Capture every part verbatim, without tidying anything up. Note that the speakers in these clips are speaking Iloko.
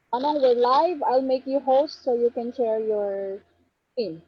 Manong, we're live. I'll make you host so you can share your screen.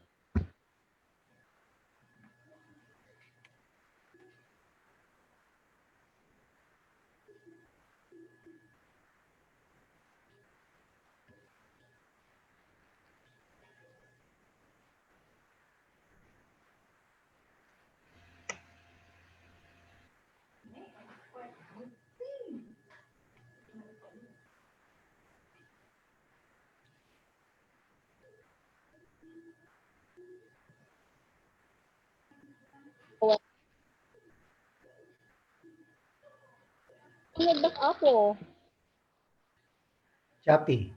Ano ba ako? Chappy.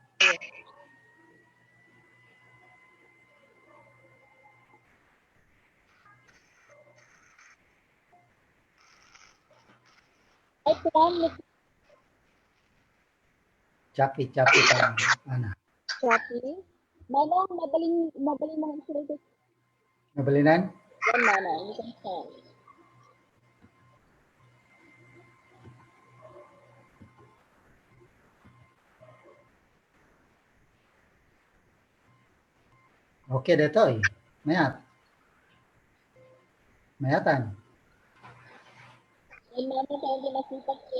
Ay, kuwan, Chappy, Chappy pa, Ana. Chappy? Manong, mabaling, mabaling mga salita. Mabalinan? Yan, Manong. You can start. Okay, detoy. Mayat. Mayatan. Ay, mama, tayo din nakita ko.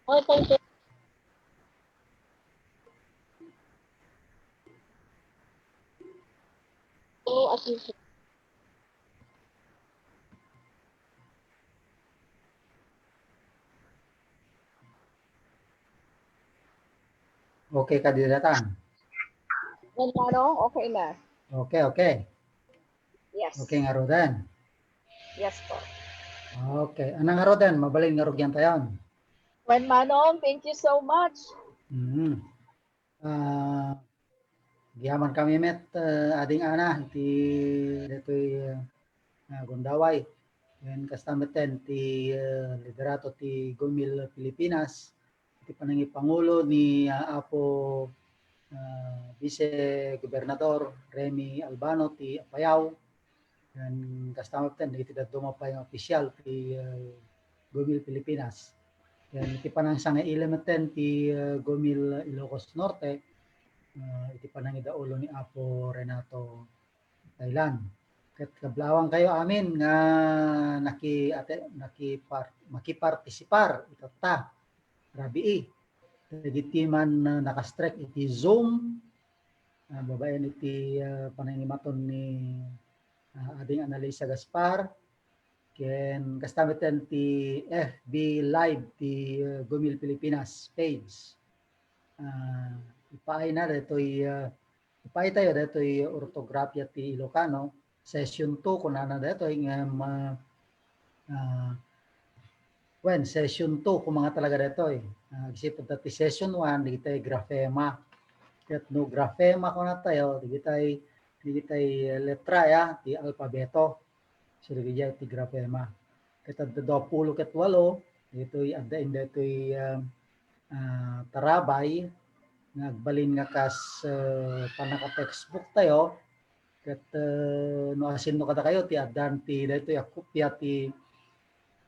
Ay, tayo din. Oo, at least. Okay ka, Diratan? Yan, Manong, okay na. Okay, okay. Yes. Okay, ngaruden. Yes po. Okay. Anang ngaruden, mabalin nga rugyan tayon. Wen, Manong, thank you so much. Mm. Ah, agyamankami met, eh, Ading Ana, iti detoy, eh, ah, gundaway. Ken kasta metten ti, eh, liderato ti Gumil Pilipinas, iti panangipangulo ni, ah, Apo, ah, Vice Gobernador Remy Albano ti Apayao. Ken kasta metten dagiti dadduma pay nga opisyal ti, eh, Gumil Pilipinas. Ken iti panangsangaili metten ti, eh, Gumil Ilocos Norte, eh, iti panangidaulo ni Apo Renato Thailand. Ket kablawankayo amin nga naki-, ate-, nakipar-, makipartisipar itatta rabii. Dagiti man, ah, nakastrek iti Zoom, ah, babaen iti, ah, panangimaton ni, ah, Ading Analisa Gaspar, ken kasta metten ti F B Live ti, ah, Gumil Pilipinas page. Ah, ipaayna daytoy, ah, ipaaytayo daytoy ortografia ti Ilocano, session two, kunana daytoy nga ma-, ah, wen, session two, kung mga talaga daytoy. Ah, agsipud ta ti session one, dagitay grafema. Ket no grafema kunatayo, dagitay, dagitay letra, ya, ti alpabeto. So, dagiti ti grafema. Ket adda duapulo ket walo, daytoy, adda daytoy, ah, ah, tarabay nga agbalin nga kas, ah, pannaka-textbook tayo. Ket, ah, no asinno kadakayo ti addan ti daytoy a kopia ti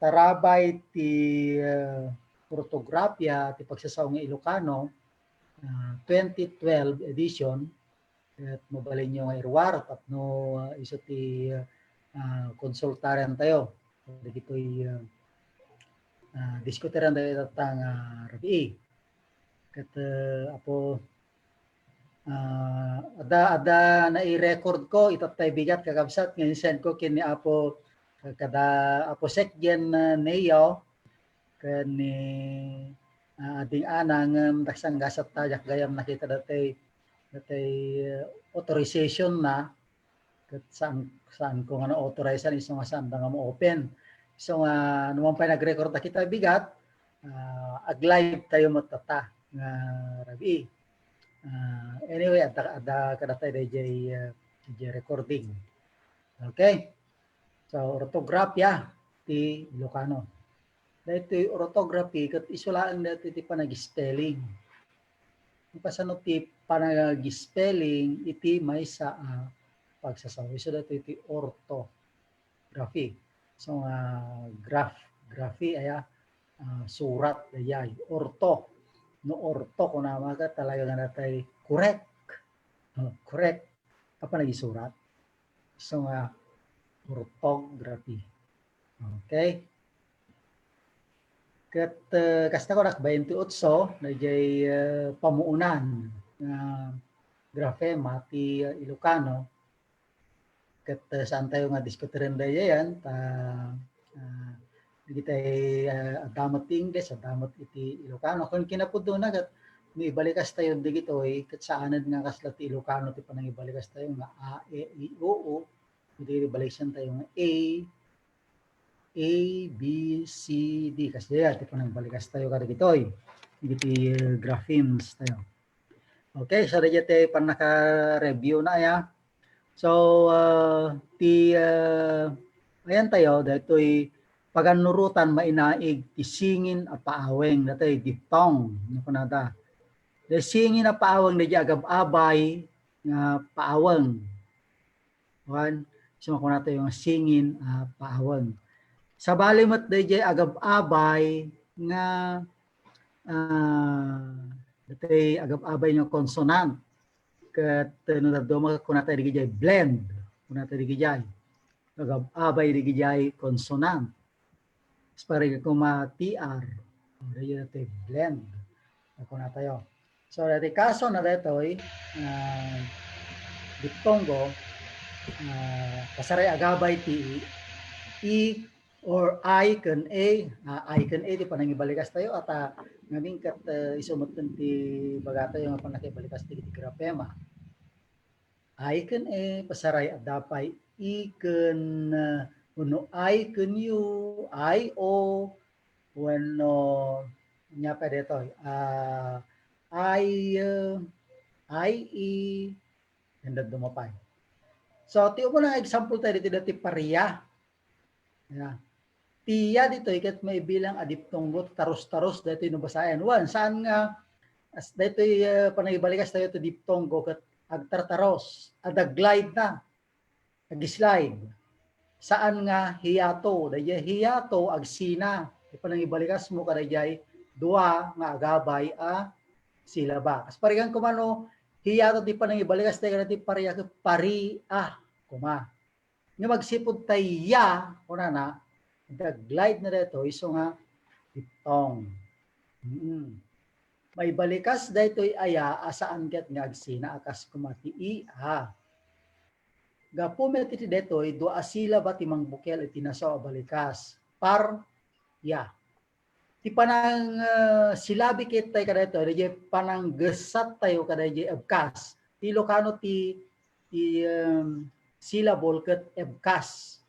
tarabay ti, ah, ortografia ti pagsasao nga Ilocano, ah, twenty twelve edition, ket mabalinyo nga iruar tapno, ah, isu ti, ah, konsultaran tayo. Dagitoy, ah, ah, diskutiran tayo tatta nga rabii. Ket, ah, Apo, ah, adda, adda nai-record ko, itattay bigat, kakabsat, nga insend ko ken ni Apo, kada Apo Sec Gen, ah, Neo, ken ni, ah, Ading Ana, ngem daksan gasat ta diak gayam nakita datay, datay, ah, authorization na, ket saan, saan ko nga na-authorize-an, isu nga saan da nga mo-open. Isu nga, no man pay nag-record ta kita bigat, ah, ag-live tayo met ta nga rabii. Ah, anyway, adda, adda kadatayo dayjay, ah, dayjay recording. Okay? So, ortografia ti Ilocano. Daytoy orthography ket isu laeng daytoy ti panag-spelling. Kasano ti panag-spelling iti maysa a pagsasao? Isu daytoy ti orthography. So, ah, graph, graphy, aya, ah, surat, dayay. Ortho. No ortho, kunama ka, talaga nga natay correct. Oh, correct. A panagisurat. So nga, orthography. Okay? Ket, eh, kasta ko, nak baintiotso, dayjay, eh, pamuunan nga grafema ti, eh, Ilocano. Ket, eh, saan tayo nga diskutiren dayjay yan, ta, ah, dagitay, eh, adda met ti Ingles, adda met iti Ilocano. Ken kinapudnona ket no ibalikas tayo dagitoy, ket saanen nga kasla ti Ilocano ti panangibalikas tayo nga a, e, i, o, o. Iti ibalikas tayo nga A, A, B, C, D. Kasdiay ti panangbalikas tayo kadagitoy. Iti, uh, graphemes tayo. Okay, so dayjay ti pannaka-review na aya. So, uh, ti, uh, ayan tayo, daytoy pagannurotan mainaig ti singin a paaweng, daytoy diphthong, no kunada. Daytoy singin a paaweng, dayjay agab-abay nga paaweng. Wen, isu makuna tayo nga singin a paaweng. Sabali met dayjay agab-abay nga, ah, daytoy agab-abay nga consonant. Ket, eh, no dadduma, kuna tayo dagijay blend. Kuna tayo dagijay. Agab-abay dagijay consonant. Pareho koma T R. O, dayjay ti blend. Kuna tayo. So, daytoy kasona daytoy, ah, diptongo, ah, pasaray agabay ti I or I ken A, ah, I ken A ti panangibalikas tayo, at, ah, ngamin ket, eh, isu met ti baga tayo nga panangibalikas ti, ti grafema. I ken A, pasaray adda pay I ken, uh, wenno I ken U, I O, wenno, ania pay daytoy, ah, I, uh, I E, and then dumapay. So, ti umuna nga example tayo ditoy, daytoy paria. Ya. Ti ya ditoy ket maibilang a diptongo, tarus-tarus daytoy no basaen. Wen, saan nga, as, daytoy, eh, panangibalikas tayo ti diptongo ket agtartarus, adaglide na, ag-slide. Saan nga hiyato, dayjay hiyato, agsina. Ti panangibalikas mo kadayjay dua nga agabay a silaba. Kas parigan kumano, hiyato ti panangibalikas tayo kadaytoy paria ket paria koma. Nga magsipud tay ya, kunana, adaglide na daytoy, isu nga diphthong. Mm. Maibalikas daytoy a ya a saan ket nga agsina a kas koma ti I, a. Gapu met iti daytoy, dua a silaba ti mangbukel iti nasao a balikas. Par, ya. Ti panang, ah, silabi ket tayo kadaytoy, dayjay pananggesat tayo kadayjay ebkas. Ti Ilocano ti, ti, um, syllable ket ebkas.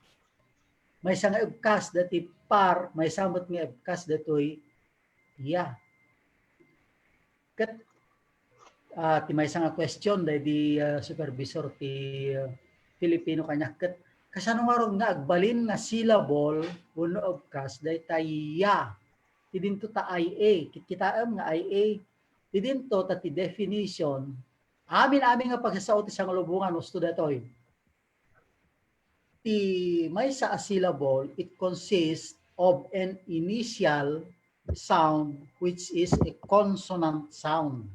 Maysa nga ebkas daytoy par, maysa met nga ebkas daytoy ya. Ket, ah, ti maysa nga question daydi, ah, supervisor ti, ah, Filipino kaniak ket, kasano ngarud nga agbalin nga syllable wenno ebkas dayta ya? Ti dinto ta I A, kitkitaem nga I A. Ti dinto ta ti definition, amin-amin nga pagsasao ti sanglubongan, husto daytoy. Ti maysa a syllable, it consists of an initial sound, which is a consonant sound.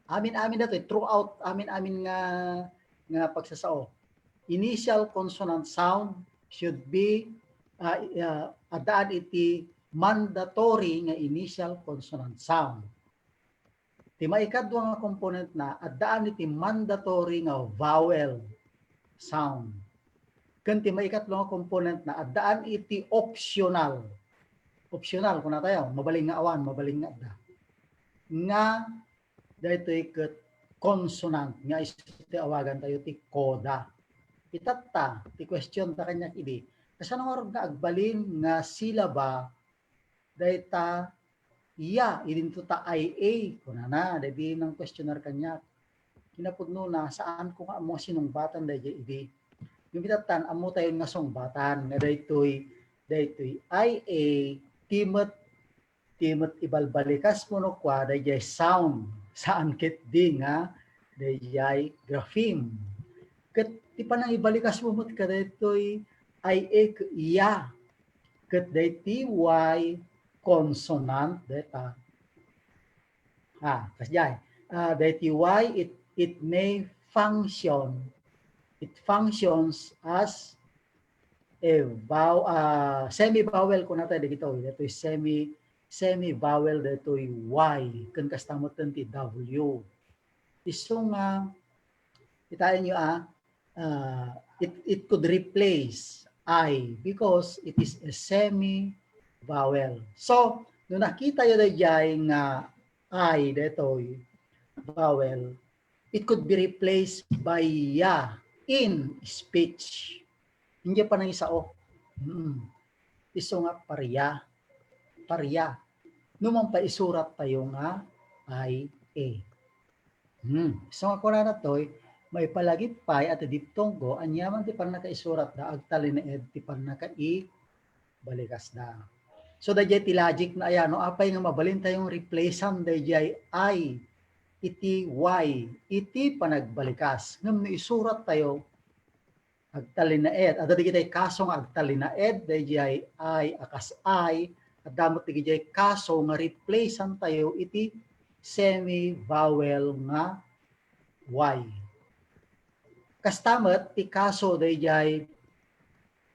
Amin-amin daytoy, throughout amin-amin nga, nga pagsasao. Initial consonant sound should be, ah, ah, addaan iti mandatory nga initial consonant sound. Ti maikadua nga component na, addaan iti mandatory nga vowel sound. Ken ti maikatlo nga component na, addaan iti optional optional, kuna tayo, mabalin nga awan, mabalin nga adda. Nga daytoy ket consonant nga isu ti awagan tayo ti coda. Itatta, ti question ta kaniak idi, kasano ngarud nga agbalin nga silaba dayta iya, idinto ta I A, kunana, daydi nang questioner kaniak. Kinapudnona, saan ko nga ammo sinungbatan daydiay idi. Ngem itatta, ammo tayon nga sungbatan nga daytoy, daytoy I A, ti met, ti met ibalbalikasmo no kua daydiay sound, saan ketdi nga daydiay grapheme. Ket ti panangibalikasmo met kadaytoy I A ket iya, ket daytoy Y consonant dayta. Ah, kasdiay. Ah, daytoy Y, it, it may function, it functions as a vow-, ah, semi-vowel, kuna tayo dagito, daytoy semi, semi-vowel daytoy Y, ken kasta met ti W. Isu nga, kitaenyo, ah, ah, it, it could replace I because it is a semi-vowel. So, no nakitayo daydiay nga I daytoy vowel, it could be replaced by ya in speech. Hindi pa nangisao. Hmm. Isu nga paria. Paria. No man pa isurat tayo nga I A. Hmm. So, nga kunana toy, maipalagip pay a ti diptonggo, aniaman ti pannakaisuratda, agtalinaed ti pannakaibalikasda. So, daydiay ti logic na aya, no, apay nga mabalin tayong replacean daydiay I iti Y, iti panagbalikas. Ngem no isurat tayo, agtalinaed. Adda dagiti kaso nga agtalinaed, daydiay I a kas I, adda met dagiti kaso nga replacean tayo iti semi-vowel nga Y. Kasta met ti kaso daydiay,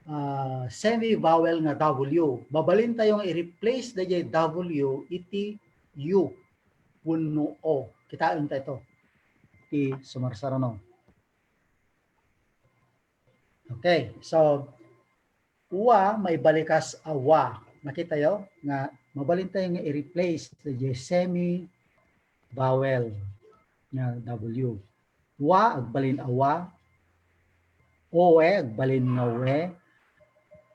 ah, semi-vowel nga W. Mabalin tayo nga i-replace daydiay W iti U wenno O. Kitaen tayo ti sumarsaruno. Okay, so, wa, maibalikas a wa. Nakita yo nga mabalin tayo nga i-replace daydiay semi-vowel nga W. Wa, agbalin a wa. Owe, agbalin nga we.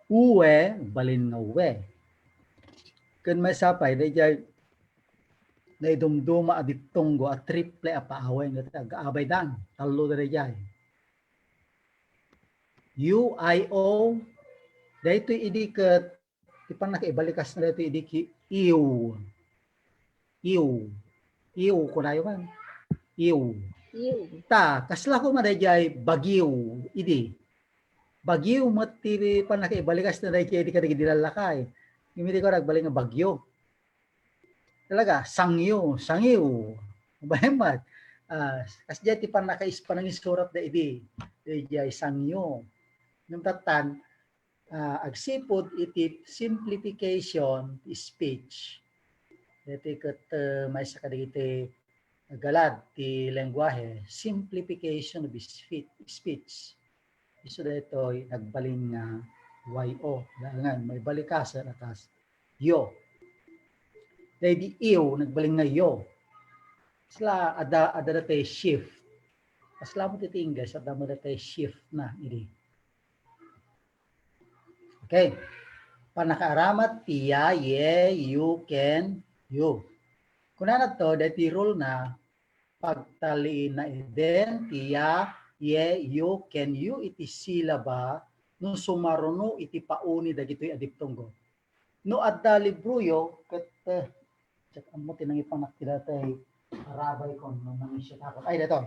Uwe, agbalin nga we. Ken maysa pay, daydiay naidumduma a diptonggo a triple a paawen, nga ag-abaydan, tallo daydiay. U I O, daytoy idi ket, ti pannakaibalikas na daytoy idi ki iw. Iw. Iw, kunayo man. Iw. Iw. Ta, kasla koma daydiay bagiw, idi. Bagiw met ti pannakaibalikas na daydiay idi kadagidi lallakay. Ngem idi ko nagbalin nga bagyo. Talaga, sangyo, sangiw. Bayan mat. Ah, kasdiay ti pannakais-, panangisurat da idi, daydiay sangyo. Ngem tattan, ah, agsipud iti simplification ti speech. Iti ket, eh, maysa kadagiti galad ti lengguahe, simplification of speech, speech. Isu daytoy nagbalin nga Y O. Dangan, maibalikas a kas yo. Daydi iw, nagbalin nga yo. Kasla, adda, adda datay shift. Kasla mo ti English, adda mo datay shift na, idi. Okay. Pannakaaramat ti ya, ye, yu, ken, yu. Kunana to, daytoy rule na, pagtalinaeden ti ya, ye, yu, ken, yu iti silaba no sumaruno iti pauni dagitoy a diptonggo. No adda libroyo, ket, eh, check ammo ti nangipanak ti datay tarabay kon no nangisyat ako. Ay, daytoy.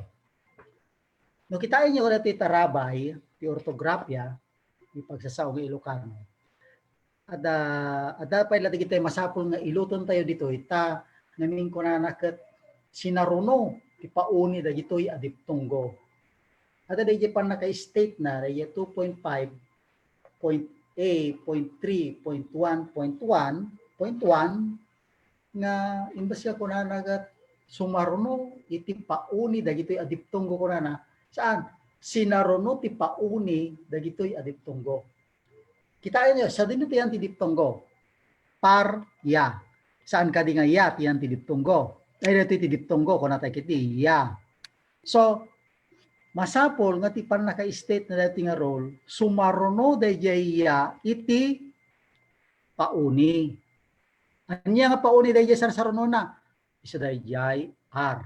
No kitaenyo daytoy tarabay, ti ortografia, ti pagsasao nga Ilocano. Adda, adda pay la dagitoy masapul nga iluton tayo ditoy, ta ngamin kunana ket sinaruno ti pauni dagitoy a diptonggo. Adda daydiay pannaka-state na, daydiay two point five, point A, point three, point one, point one, point one, nga imbes nga kunana ket sumaruno iti pauni dagitoy a diptonggo kunana. Saan? Sinaruno ti pauni dagitoy a diptonggo. Kitaenyo, sadino ti yan ti diptonggo. par ya. Saan kadi nga ya ti yan ti diptonggo? Ay, daytoy ti diptonggo, kunatayo ketdi, ya. So, masapul nga ti pannaka-state na daytoy nga rule, sumaruno dayjay ya iti pauni. Ania nga pauni dayjay sarsarunoenna? Isu dayjay R.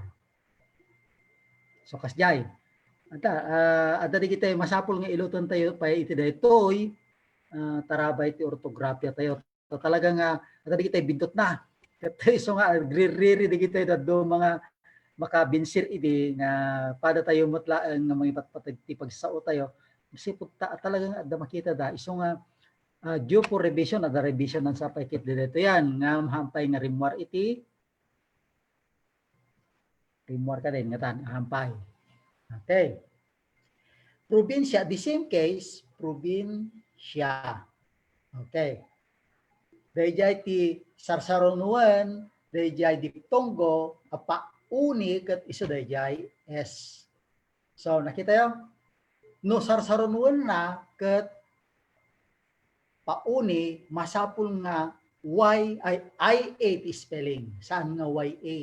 So, kasjay. Adda, ah, adda dagiti masapul nga ilutentayo pay iti daytoy, ah, tarabay ti ortografiatayo. So, talaga nga, adda dagiti bindutna. Ket isu nga, agririri dagiti dadduma nga makabinsir idi nga padatayo met laeng nga mangipatpateg ti pagsaotayo. Sipud ta, talaga nga adda makitada. Isu nga, ah, due for revision, adda revision nan sapay ket didaytoyan nga mahampay nga rimmuar iti Rimmuar ka din, ngatan, ahampay. Okay. Probinsya, the same case, probinsya. Okay. Dayjay ti sarsarunoen, dayjay diptonggo, a pauni ket isu dayjay S. So, nakitayo? No sarsarunoenna ket pauni, masapul nga Y, ay, I A ti spelling. Saan nga Y A?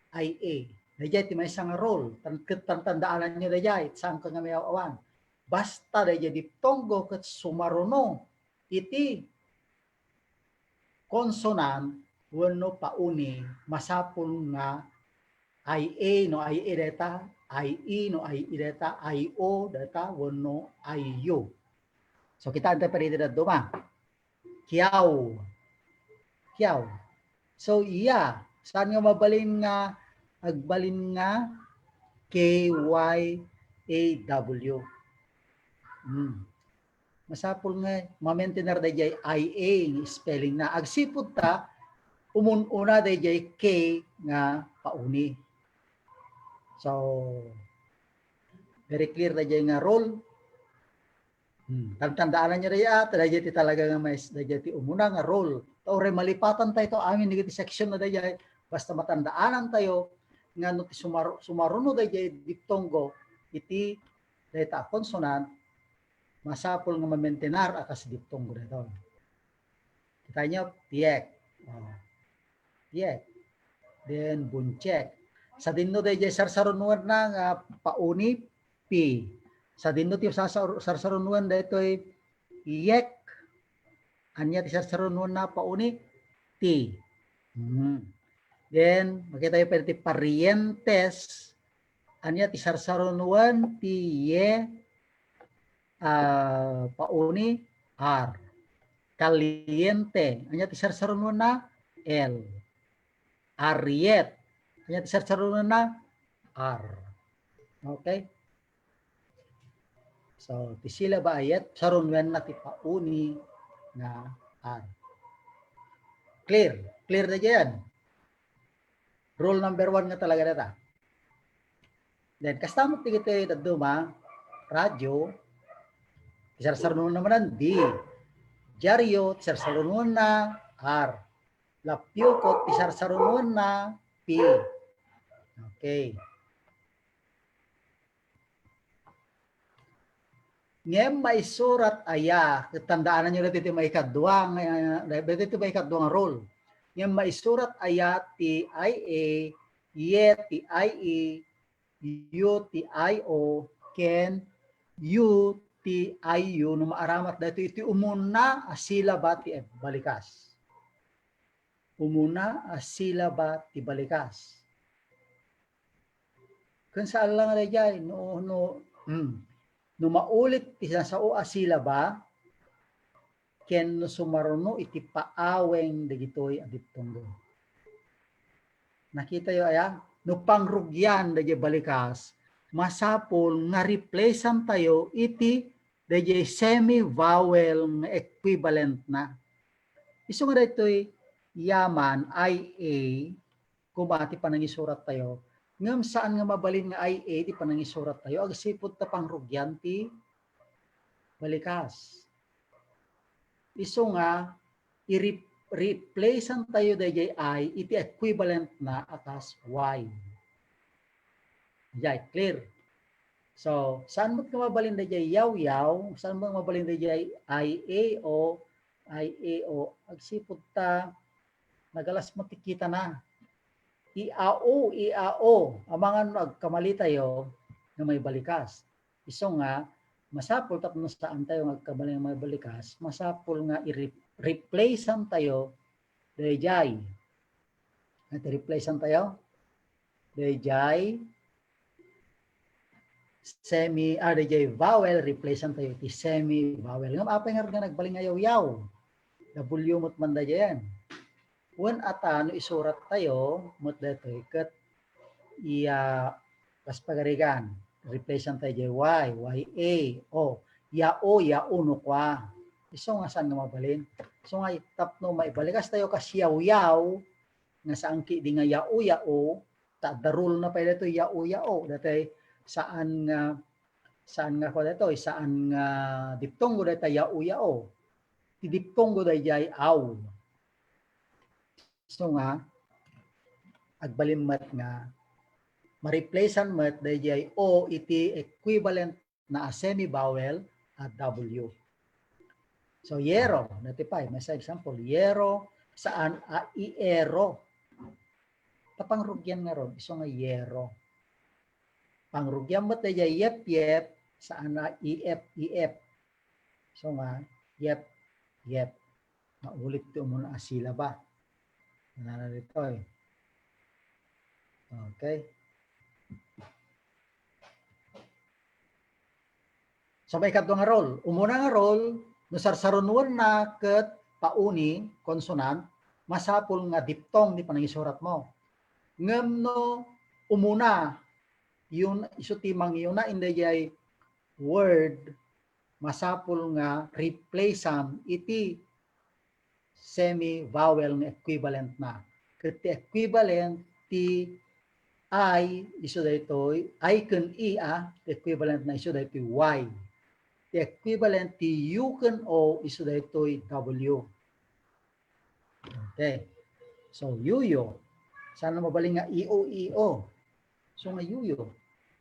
I A. Dayjay ti maysa nga rule. Tan-, ket tantandaananyo dayjay, saan ka nga mayaw-awan. Basta dayjay diptonggo ket sumaruno iti consonant wenno pauni, masapul nga I A no I A dayta, I E no I E dayta, I O dayta, wenno I U. So, kitaan tayo pa rin iti dadduma. Kiyaw. Kiyaw. So, iya. Saan nga mabalin nga, agbalin nga K Y A W? Hmm. Masapul nga ma-maintainer dayjay I A nga spelling na. Agsipud ta, umun-una dayjay K nga pauni. So, very clear dayjay nga rule. Hmm. Tantandaananyo dayjay, ah, dayjay ti talaga nga mais, dayjay ti umuna nga rule. Ta uray malipatan tayo to amin dagiti section na dayjay, basta matandaanan tayo nga no ti sumar-, sumaruno dayjay diptonggo iti dayta a consonant, masapul nga ma-maintainer a kas diptonggo daytoy. Kita nyo, piek. Oh. Piek. Then, buntiek. Sadinno dayjay sarsarunoenna nga pauni, P. Sadinno ti sasar-, sarsarunoen daytoy iyek. Ania ti sarsarunoenna pauni? T. Hmm. Then, makita tayo pwede ti parientes. Ania ti sarsarunoen ti ye, ah, pauni? R. Kaliente. Ania ti sarsarunoenna? L. Ariet. Ania ti sarsarunoenna? R. Okay? So, ti silaba a yet, sarunoenna ti pauni nga R. Clear. Clear na dyan. Rule number one nga talaga dayta. Then, kasta met dagiti dadduma, radyo, ti sarsarunoenna manen D. Diario, ti sarsarunoenna R. Lapiukot, ti sarsarunoenna P. Okay. Ngem maisurat aya, ket tandaananyo daytoy ti maikadua nga, daytoy ti maikadua nga rule. Ngem maisurat aya ti I A, ye ti I E, U ti I O, ken U ti I U, no maaramat daytoy iti umuna a silaba ti balikas. Umuna a silaba ti balikas. Ken saan la nga dayjay, no, no, hmm, no maulit ti nasao a silaba, ken no sumaruno iti paaweng dagitoy a diptonggo. Nakitayo aya? No pangrugian dayjay balikas, masapul nga replacean tayo iti dayjay semi-vowel nga equivalent na. Isu nga daytoy yaman, I A, koma ti panangisurat tayo. Ngem saan nga mabalin nga I A ti panangisurat tayo, agsipud ta pangrugian ti balikas. Isu nga, i-re-, replacean tayo dayjay I iti equivalent na a kas Y. Jay, clear. So, saan met nga mabalin dayjay yawyaw? Saan met nga mabalin dayjay I A o I A O. Agsipud ta, nagalas met ti kitana. I A O, I A O. Amangan no agkamali tayo nga maibalikas. Isu nga, masapul tapno saan tayo nga agkamali nga maibalikas, masapul nga i-re-, replacean tayo dayjay. At replacean tayo dayjay semi, ah, dayjay vowel, replacean tayo ti semi vowel. Ngem apay nga nagbalin nga yawyaw? W met man dayjayan. Wen ata no isurat tayo met daytoy ket iya, kas pagarigan, replacean tayo dayjay Y, Y A, O. Yao, yao no kua. Isu nga saan nga mabalin. So nga tapno maibalikas tayo kas yawyaw, nga saan ketdi nga yao, yao, ta adda rule na pay daytoy yao, yao. Daytoy saan nga, saan nga kua daytoy, saan nga diptongo dayta yao, yao. Ti diptongo dayjay aw. So nga, agbalin met nga, ma-replacean met dayjay O iti equivalent na a semi-vowel a W. So, yero, dati pay, may sa example, yero, saan a iero. Ta pangrugian ngarud, isu nga yero. Pangrugian met dayjay yep, yep, saan a iep, iep. So nga, yep, yep. Maulit ti umuna a silaba. Nana ditoy. Okay. So, maikadua nga rule. Umuna nga rule, no sarsarunoenna ket pauni, consonant, masapul nga diphthong ti panangisurat mo. Ngem no umuna, yun, isu ti mangyuna in dayjay word, masapul nga replaceam iti semi-vowel nga equivalent na. Ket ti equivalent ti I isu daytoy, I ken E a, ti equivalent na isu daytoy Y. Ti equivalent ti U ken O isu daytoy W. Okay. So, yuyo. Saan a mabalin nga io, io? So, nga yuyo.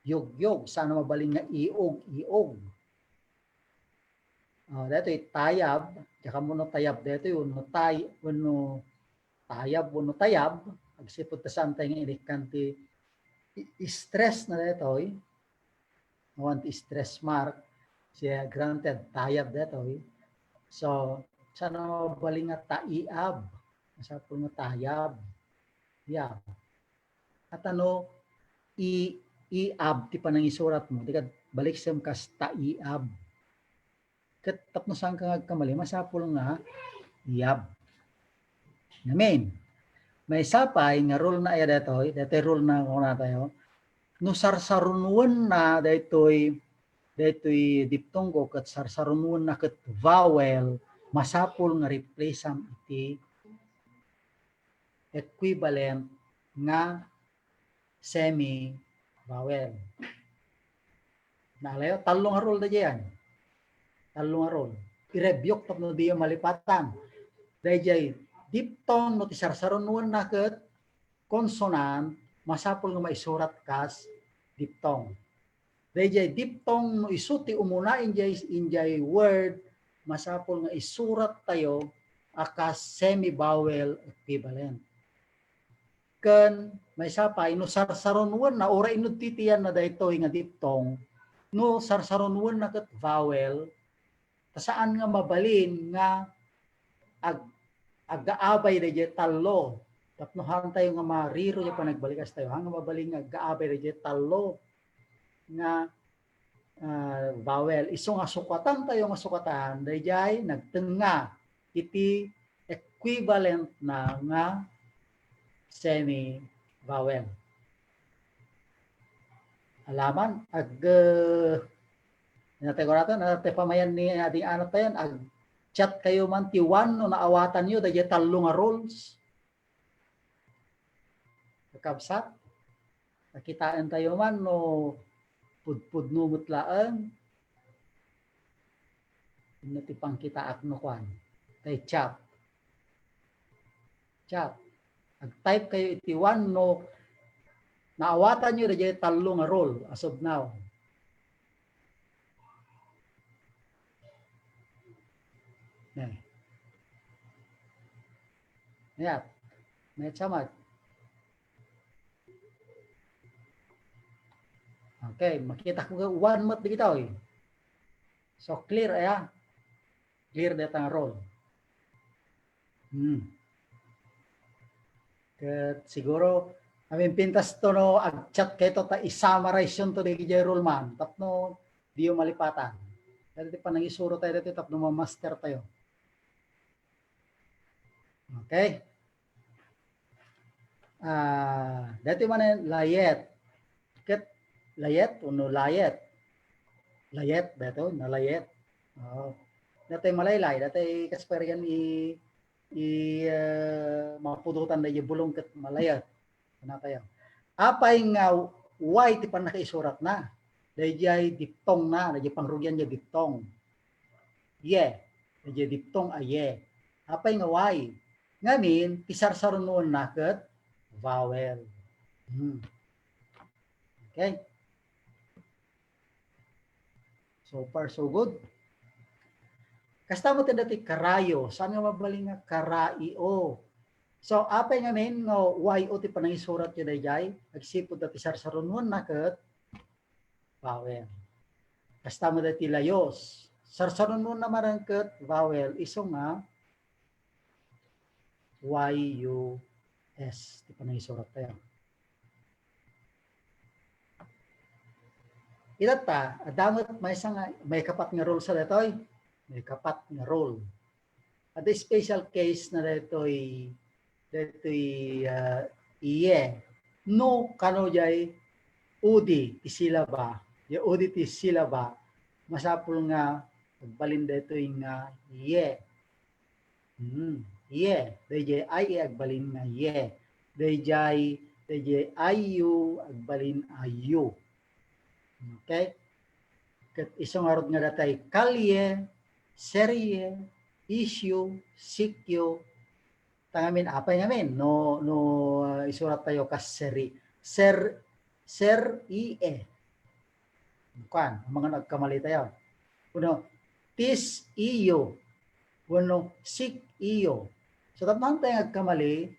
Yogyog. Saan a mabalin nga iog, iog? Ah, daytoy tayab. Diak ammo no tayab daytoy wenno tay-, wenno tayab, wenno tayab. Agsipud ta saan tayo nga inikkan ti i-, stress na daytoy. Awan ti stress mark. Siya, granted, tayab daytoy. So, saan a mabalin nga taiab? Masapul nga tayab. Yab. Ket no i-, iab ti panangisurat mo, di ka baliksem kas taiab. Ket tapno saan ka nga agkamali, masapul nga yab. Amen. Maysa pay nga rule na aya daytoy, daytoy rule na kuna tayo. No sarsarunoenna daytoy, daytoy diphthongo ket sarsarunoenna ket vowel, masapul nga replaceam iti equivalent nga semi-vowel. Naalayo, tallo nga rule daydiay. Tallo nga rule. I-review tapno diyo malipatan. Daydiay diphthong no ti sarsarunoenna ket consonant, masapul nga maisurat kas diphthong. Daydiay diphthong no isu ti umuna idiay, idiay word, masapul nga isurat tayo a kas semi-vowel equivalent. Ken maysa pay, no sarsarunoenna, uray inno titianna daytoy nga diphthong, no sarsarunoenna ket vowel, ta saan nga mabalin nga ag-, aggaabay daydiay tallo. Tapno haan tayo nga mariro diay panagbalikas tayo. Haan nga mabalin nga aggaabay daydiay tallo nga, ah, vowel. Isu nga sukatan tayo nga sukatan, daydiay nagtengnga iti equivalent na nga semi-vowel. Alaman, ag, eh, natay ko nato, natay pamayan ni Ading Anat tayo, ag-chat kayo man ti one no naawatan yo, daydiay tallo nga rules. Kakabsat, nakitaen tayo man no pudpudno met laeng. Inno ti pangkitaak no kuan. Tay chat. Chat. Ag-type kayo iti one no naawatan yo daydiay tallo nga rule as of now. Eh. Mayat. Mayat sa met. Okay, makita ko nga one met dagitoy. So, clear, aya? Clear dayta nga rule. Hmm. Ket siguro, amin pintas to no, ag-chat kayo to, ta i-summarize yun to, di jay rule man. Tapno, diyo malipatan. Dati panangisuro tayo dati, tapno ma-master tayo. Okay? Ah, dati man layet. Ket layet, uno layet. Layet, dati, nalayet. Oo. Dati malaylay, dati kasparigan i, i, eh, mapudutan da bulong ket malayet. Ano tayo? Apay nga way ti pannakaisuratna. Dayjay diphthong na, dayjay pangrugian jay diphthong. Ye. Dayjay diphthong a ye. Apay nga way? Ngamin, ti sarsarunoenna ket vowel. Hmm. Okay? So far, so good. Kasta met dati karayo. Saan nga mabalin nga karaio? So, apay ngamin nga Y O ti panangisurat yo dayjay? Agsipud dati sarsarunoenna ket vowel. Kasta met dati layos. Sarsarunoenna manen ket vowel. Isu nga Y U S ti panangisurat tayo. Itatta, adda met maysa nga, maikapat nga rule sa daytoy. Maikapat nga rule. Adda special case na daytoy, daytoy, ah, iye. No, kano jay udi ti silaba. Jay udi ti silaba. Masapul nga agbalin daytoy nga iye. Hmm, iye. Dayjay I E agbalin nga iye. Dayjay, dayjay I U agbalin ayu. Okay? Ket isu ngarud nga datay kalye, serye, isyu, sikyu. Ta ngamin, apay ngamin? No, no, ah, isurat tayo kas seri. Ser, ser I E. Kuan, amangan agkamali tayo. Wenno, tis iyo. Wenno, sik iyo. So, tapno tayo agkamali,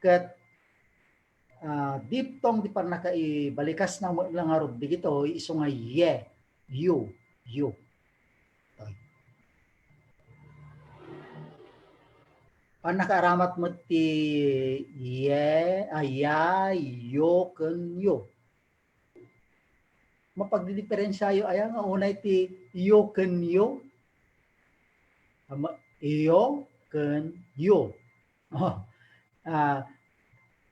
ket, ah, diphthong ti pannakaibalikasna met la ngarud dagitoy, isu nga ye, yu, yu. Pannakaaramat met ti ye, a, ya, yo, ken yo. Mapagdidiperensiayo aya nga unay ti iyo ken yo? Ama, iyo ken yo. Oh, ah,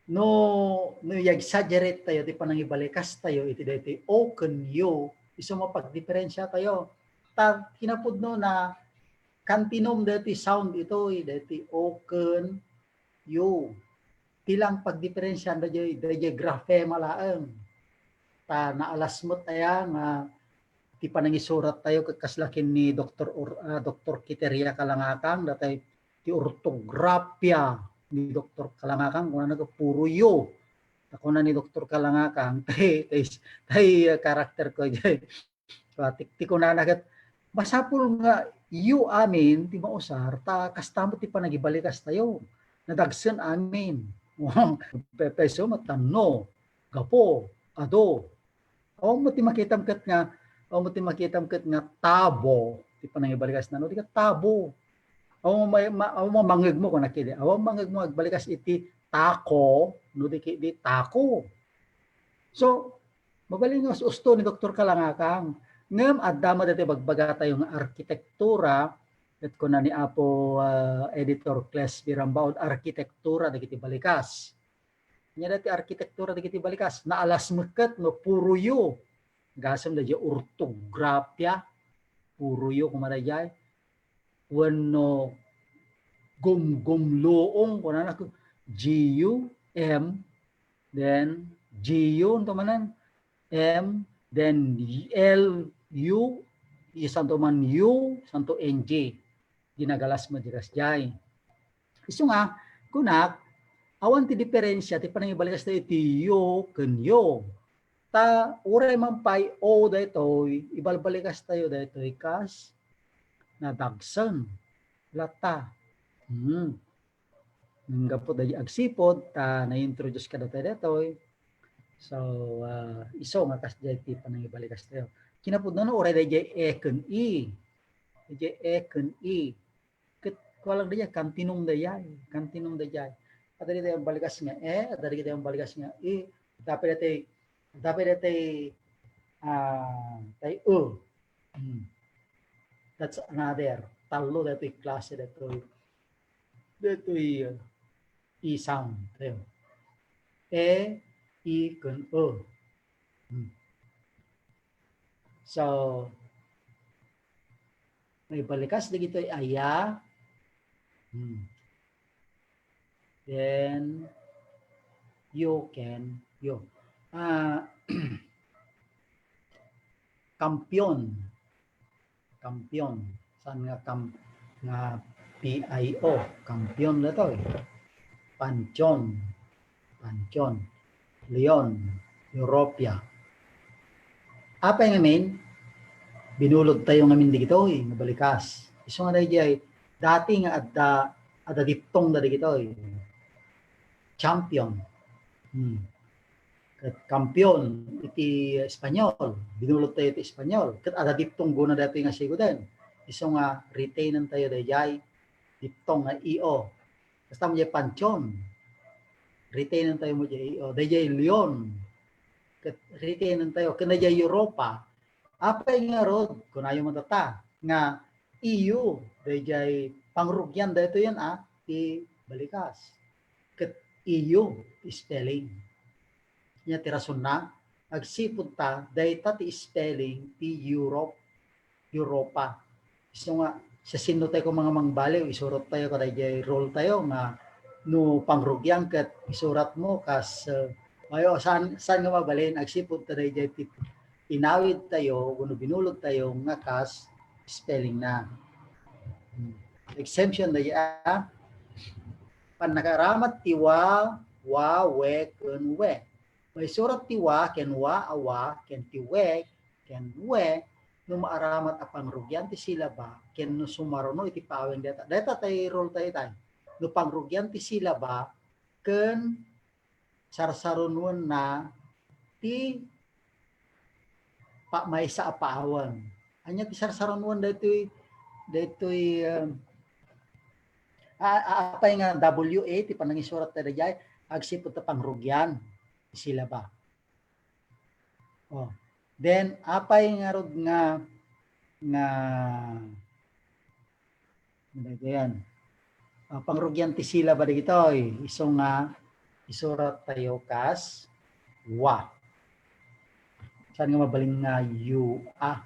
no, no i-exaggerate tayo ti panangibalikas tayo iti daytoy o ken yo, isu mapagdiperensia tayo. Ta kinapudno na kantinom daytoy sound itoy, daytoy o ken yo. Ti lang pagdiperensian dayjay, dayjay grafema laeng. Ta naalas met aya nga ti panangisurat tayo ket kasla ken ni Doktor Or-, ah, Doktor Kiteria Kalangakang, datay ti ortografia ni Doktor Kalangakang, kunana ket puro yo. Ta kuna ni Doktor Kalangakang, tay, tay, tay, ah, karakter ko jay. So, ti, ti kunana ket, masapul nga iyo amin ti mausar, ta kasta met ti panagibalikas tayo. Nadagsen amin. Pe-, peso met ta no, gapo, ado. Awan mo ti makitam ket nga, awan mo ti makitam ket nga tabo ti panangibalikas na, no? Di ka tabo. Awan mo ma-, ma-, awan mo mangegmo, kung nakidi. Awan mangegmo agbalikas iti tako, no? Di ki-, di tako. So, mabalin nga us-usto ni Doktor Kalangakang. Ngem adda met daytoy bagbaga tayo nga arkitektura, ket kuna ni Apo, ah, Editor Cles Birambaud, arkitektura dagiti balikas. Nya daytoy arkitektura dagiti balikas, naalas met ket no puro yo. Gasem dayjay ortografia, puro yo koma dayjay. Wenno gumgumluong, kunana ko, G U M, then G U, anto manen, M, then L U, isanto man U, santo N G. Dinagalas met di kasjay. Isu nga, kunak, awan ti diferensia ti panangibalikas tayo iti yo ken yo. Ta uray man pay o daytoy, ibalbalikas tayo daytoy kas nadagsen. Latta. Hmm. Ngem gapu daydi agsipud ta na-introduce kadatayo daytoy. So, ah, isu nga kasdiay ti panangibalikas tayo. Kinapudno no, uray daydi A ken E. Daydi A ken E. Ket kulang daydi, continuum daydi. Continuum daydi. Adda dagiti imbalikas nga E, adda dagiti imbalikas nga E. Adda pay daydi, adda pay daydi, ah, tay E. Hmm. That's another. Tallo daytoy klase daytoy. Daytoy, uh, E sound. Ayun. E, E, ken E. Hmm. So, naibalikas dagitoy aya. Hmm. Then, you can, you. Ah, kampiyon. Kampiyon. Saan nga kam-, nga P I O? Kampiyon daytoy. Panteon. Panteon. Leon. Europa. Apay ngamin, binulod tayo ngamin dagitoy nga balikas. Isu nga daydiay, dati nga adda, adda diptongda dagitoy. Champion. Hmm. Ket kampiyon iti Espanyol, binulod tayo iti Espanyol. Ket adda diptonggona daytoy nga siguden. Isu nga retainan tayo daydiay diphthong nga E O. Kasta met diay panteon, retainan tayo met diay E O. Daydiay leon, ket retainan tayo. Ken daydiay Europa, apay ngarud, kunayo met dayta, nga E U, daydiay pangrugian daytoyen a ti balikas. Ket E U ti spelling. Ania ti rasonna? Agsipud ta, dayta ti spelling ti Europe, Europa. Isu nga, siasino tayo koma nga mangbaliw, isurat tayo kadaydiay rule tayo nga no pangrugian ket isurat mo kas, uh, ayo, saan, saan nga mabalin, agsipud ta daydiay ti inawid tayo, wenno binulod tayo nga kas spelling na. Hmm. Exemption daydiay, ah. Pannakaaramat ti wa, wa, we, ken we. Maisurat ti wa ken wa a wa ken ti we ken we no maaramat a pangrugian ti silaba ken no sumaruno iti paaweng dayta. Dayta tay rule tayo tay. No pangrugian ti silaba ken sarsarunoenna ti pa-, maysa a paaweng. Ania ti sarsarunoen daytoy, daytoy, um, a-, a-, apay nga W A ti panangisurat daydiay, agsipud ta pangrugian ti silaba. Oh. Then, apay ngarud nga, nga, ano ba ito yan? Ah, pangrugian ti silaba dagitoy. Isu nga, isurat tayo kas wa. Saan nga mabalin nga U A?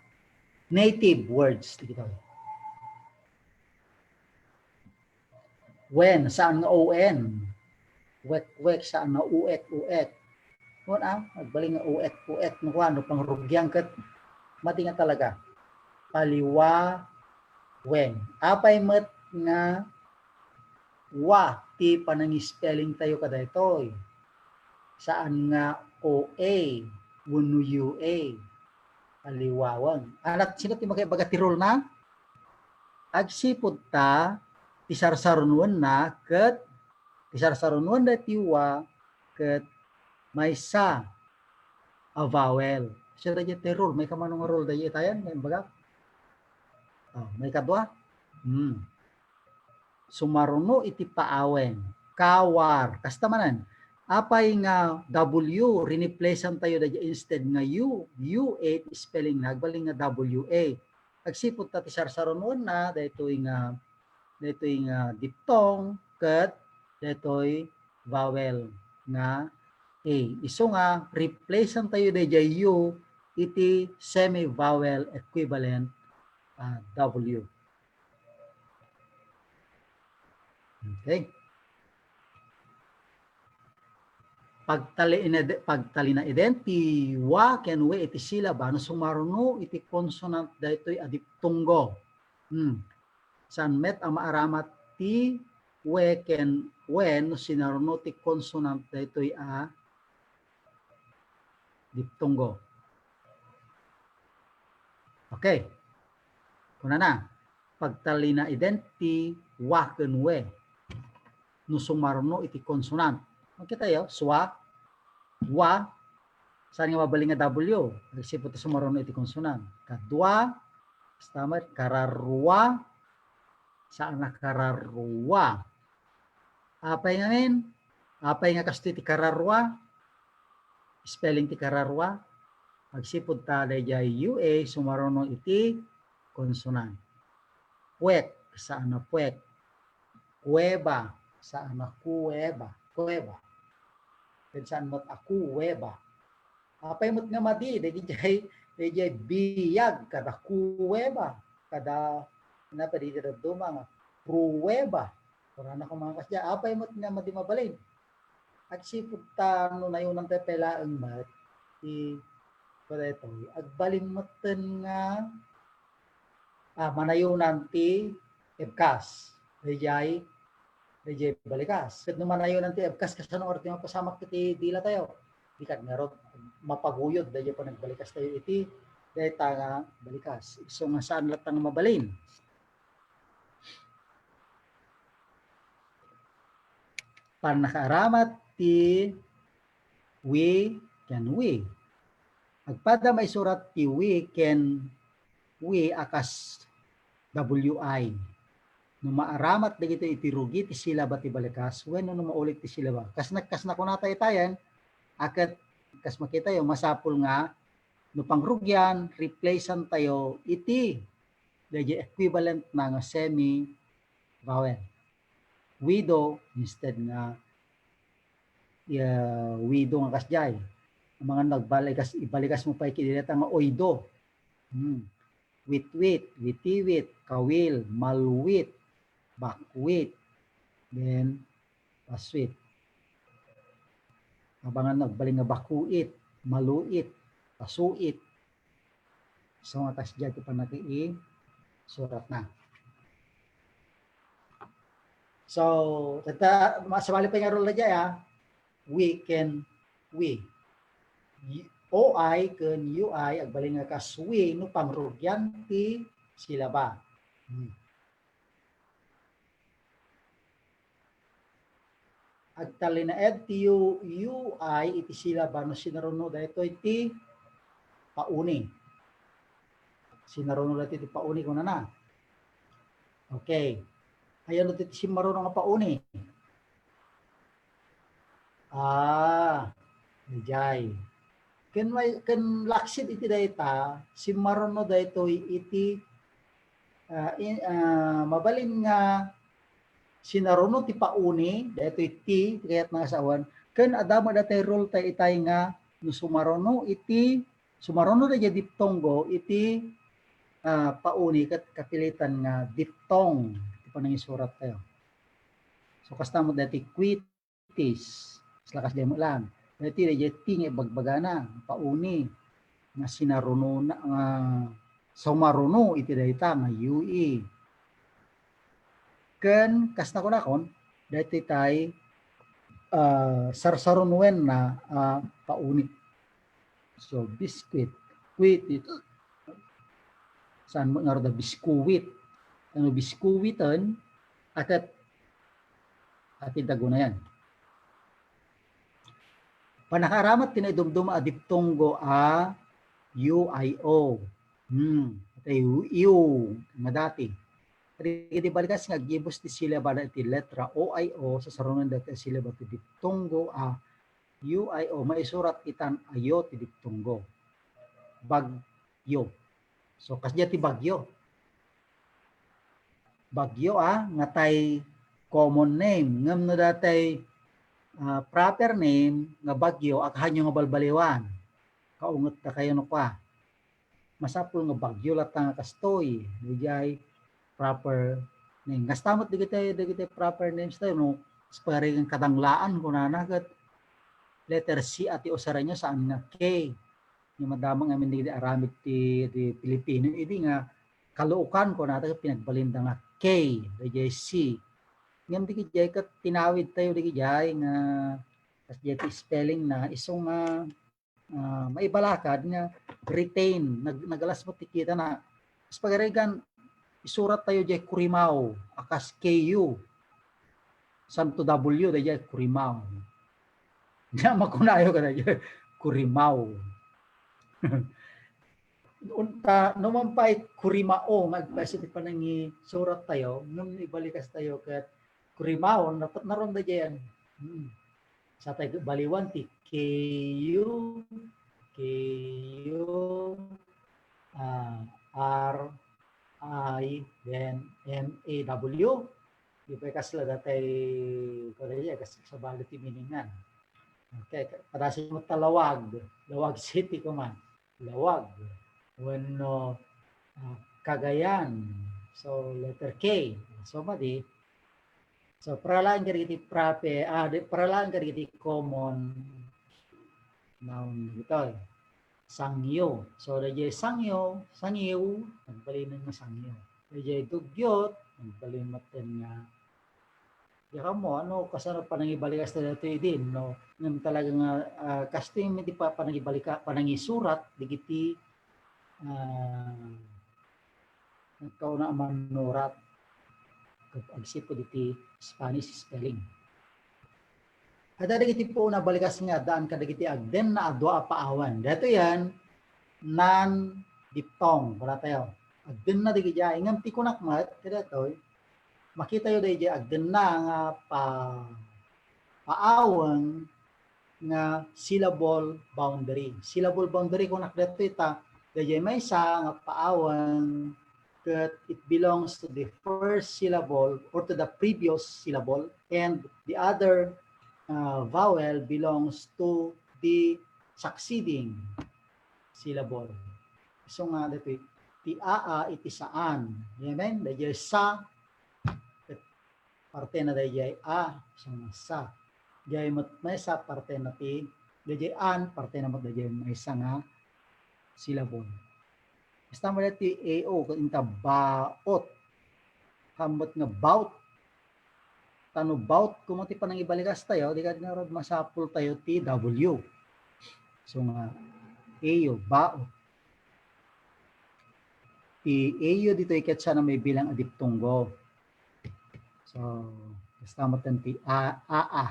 Native words dagitoy. Wen, saan nga O N? Wek, wek, saan nga uek, uek? Wen, ah, agbalin nga uek, uek, no kuan, no pangrugian ket mati nga talaga. Paliwa, wen. Apay met nga wa ti panangispelling tayo kadaytoy? Saan nga O A wenno U A? Aliwawan. Anak, sino ti makaibaga ti rule na? Agsipud ta, ti sarsarunoenna ket, ti sarsarunoen daytoy wa ket maysa a vowel. Sino daytoy ti rule? Maikano nga rule daytoy itayan? Maimbaga? Oh, maikadua? Hmm. Sumaruno iti paaweng. Kawar. Kasta manen. Apay nga W, riniplacean tayo daydiay instead nga U, U A ti spelling na, agbalin nga W A. Agsipud ta ti sarsarunoenna, daytoy nga, daytoy nga diphthong, ket daytoy vowel nga A. Isu nga, replacean tayo daydiay U iti semi-vowel equivalent, ah, W. Okay. Pagtali-, ined-, pagtalinaeden ti wa ken we iti silaba no sumaruno iti consonant daytoy a diphthongo. Hmm. Saan met a maaramat ti we ken we no sinaruno ti consonant daytoy a diphthongo. Okay. Kunana, pagtalinaeden ti wa ken we. no sumaruno iti consonant. Makitayo, swa, wa, saan nga mabalin nga W? Agsipud ta sumaruno iti consonant. Kadua, stammer, kararua, saan a kararua. Apay ngamin? Apay nga kastoy ti kararua? Spelling ti kararua? Agsipud ta daydiay U A sumaruno iti consonant. Puek, saan a puek. Kuweba, saan a kuweba. Kuweba. Ken saan met a kuweba. Apay met nga madi, daydiay, daydiay biag, kada kuweba, kada, napa di dadduma nga, pruweba. Kunana ko mga kasdiay, apay met nga madi mabalin. Agsipud ta no nayunan tayo pay laeng met, ti, kadaytoy, agbalin metten nga, ah, manayunan ti ebkas. Daydiay, daydiay balikas. Ket no manayunan ti ebkas, kasano ngarud ti mapasamak iti dila tayo? Di kad ngarud mapaguyod daydiay panagbalikas tayo iti dayta nga balikas. Isu nga saan latta nga mabalin. Pannakaaramat ti we ken we. Agpada maisurat ti we ken we a kas W I. No maaramat dagitoy iti rugi ti silaba ti balikas wenno no maulit ti silaba. Kas nak-, kas nakunatayo itayen, a ket kas makitayo, masapul nga no pangrugian, replacean tayo iti daydiay equivalent na nga semi vowel. Wido instead nga, ya, wido nga kasdiay. Amangan nagbalikas, ibalikas mo pay iti dayta nga oydo. Hmm. Witwit, witiwit, kawil, malwit, bakwit, then paswit. Amangan nagbalin nga bakuit, maluit, pasuit. So, nga kasdiay ti pannakaisuratna. So, tatta, masabali pay nga rule daydiay, ah. We ken we. Y-, O I ken U I, agbalin nga kas we, no pangrugian ti silaba. Hmm. Agtalinaed ti U-, U I iti silaba no sinaruno daytoy ti pauni. Sinaruno daytoy ti pauni, kunana. Okay. Ayan daytoy ti simmaruno nga pauni. Ah, daydiay. Ken may, ken laksid iti dayta, simmaruno daytoy iti, ah, in, ah, mabalin nga sinaruno ti pauni, daytoy ti, ti kayatna nga sawen, ken adda met daytoy rule tayo itay nga no sumaruno iti, sumaruno daydiay diptongo iti, ah, pauni ket kapilitan nga diphthong ti panangisurat tayo. So, kasta met daytoy quit, tis. Kas lakasdiay met lang. Daytoy, daydiay ti nga ibagbagana, pauni, nga sinarunona, nga sumaruno iti dayta nga U E. Ken, kas nakunakon, daytoy tay, ah, sarsarunoenna a pauni. So, biscuit. Quit it. Saan met ngarud a biskuit? Ano biskuiten? Akat, akat dagunayan. Pannakaaramat ti naidumduma a diptongo a U I O. Hmm. Iti U, U, nga dati. Iti balikas nga aggibus ti silaba iti letra O I O, sasarunoen dati a silaba ti diptongo a U I O, maisurat itan a yo ti diptongo. Bagyo. So, kasdiay ti bagyo. Bagyo, ah, nga tay common name. Ngem no datay, ah, proper name nga bagyo, akahanyo nga balbaliwan. Kaunget ta kayo no kwa. Masapul nga bagyo latta nga kastoy, daydiay proper name. Kasta met dagiti, dagiti proper names tayo, no? Espari nga kadanglaan, kunana, ket letter C a ti usaranyo, saan nga K. Nga madamag amin dagiti aramid ti, ti Pilipino, idi nga kaluokan, kunata, pinagbalinda nga K, daydiay C. Ngem dagiti jay ket tinawid tayo dagiti jay nga, kas jay ti spelling na, isu nga ah, maibalakad nga retain, nag-, nagalas mo ti kitana. Kas pagarigan, isurat tayo jay Kurimaw, a kas K U. Santo W, dayjay Kurimao. Nia makunayo kadayjay, Kurimao. Unta, no man pay Kurimao, nga agpayso ti panangisurat tayo, ngem ibalikas tayo ket Kurimao, nat-, naron dayjay. Hmm. Sa tayo baliwan ti K U, K U, ah, R I, then M A W. Di pay kasla datay, kadayjay, kas-, sabali ti meaning-nan. Okay, ka-, kadasi met ta Laoag. Laoag City koma. Laoag. Wenno, ah, Cagayan. So, letter K. So, madi. So, para laeng kadagiti proper, ah, di, para laeng kadagiti common noun ditoy. Sangyo. So, dayjay sangyo, sangiw, nagbalinen nga sangyo. Dayjay dugyot, nagbalin metten nga, diak ammo, ano, kasano panangibalikas ta daytoy idin, no? Ngem talaga nga, ah, kastoy met ti pa-, panangibalika-, panangisurat, dagiti, ah, nagkauna a mannurat ket agsipud iti Spanish spelling. Adda dagiti puon a balikas nga addaan kadagiti agdenna a dua a paawen. Daytoy yan, non-diphthong, kunatayo. Agdenna dagiti ay, ngem ti kunak met, kadaytoy, makitayo dayjay agdenna nga pa-, paawen nga syllable boundary. Syllable boundary, kunak daytoy ta, dayjay maysa nga paawen ket it belongs to the first syllable or to the previous syllable, and the other, uh, vowel belongs to the succeeding syllable. Isu nga daytoy, ti aa iti saan. Amen? Dayjay sa, ket partena dayjay a, isu nga sa. Dayjay met maysa partena ti, dayjay an, partena met dayjay maysa nga syllable. Basta met ti A O, ket inta baot. Hammet nga bout. Ta no bout, koma ti panangibalikas tayo, di kadi ngarud masapul tayo ti W. So nga, A O, baot. Ti A O ditoy ket siya na may bilang a diphthongo. So, basta met ti a, a, a.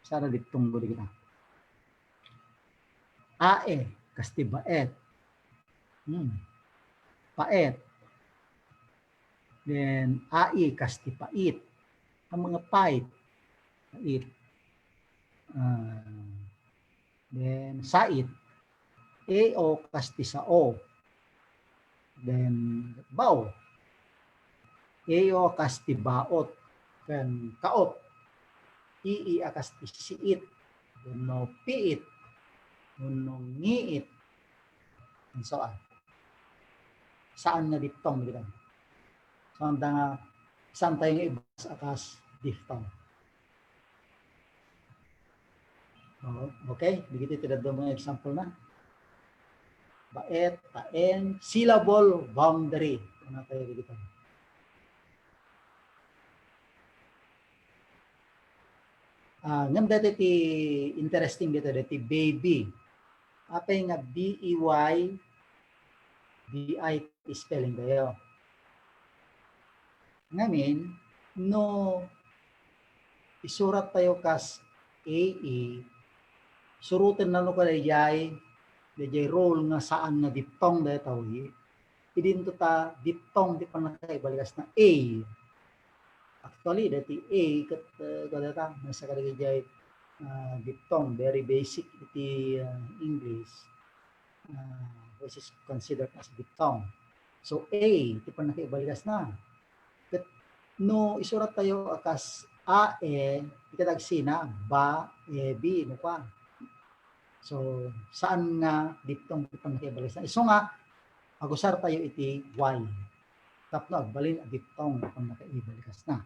Sara diphthongo di kita. Ae, kas ti baet. Hmm. Paet. Then, ai, kas ti pait. Ang mga pait. Pait. Ah, then, sait. A O, kas ti sao. Then, bao. A O, kas ti baot. Ken kaot. I I, a kas ti siit. Wenno piit. Wenno ngiit. And so on. Saan nga diphthong, di ba? So, anda nga, saan tayo nga ibasa a kas diphthong? Oo, okay? Dagiti ti dadduma nga example na. Baet, taen, syllable, boundary. Ano tayo dito? Ah, ngem daytoy ti interesting dito, daytoy baby. Apay nga B E Y, B I T spelling tayo. Ngamin, no isurat tayo kas A E, suroten na no kadayjay, dayjay rule nga saan nga diphthong daytoy, idinto ta diphthong ti pannakaibalikas na A. Actually, daytoy A, ket, eh, kadata, nasa kadayjay, ah, diphthong, very basic iti, ah, English, ah, which is considered as diphthong. So, A, ti pannakaibalikas na. Ket no isurat tayo a kas A E, ket agsina, ba, e, bi, no kwa. So, saan nga diphthong ti pannakaibalikas na? Isu nga, agusar tayo iti Y. Tapno agbalin a diphthong ti pannakaibalikas na.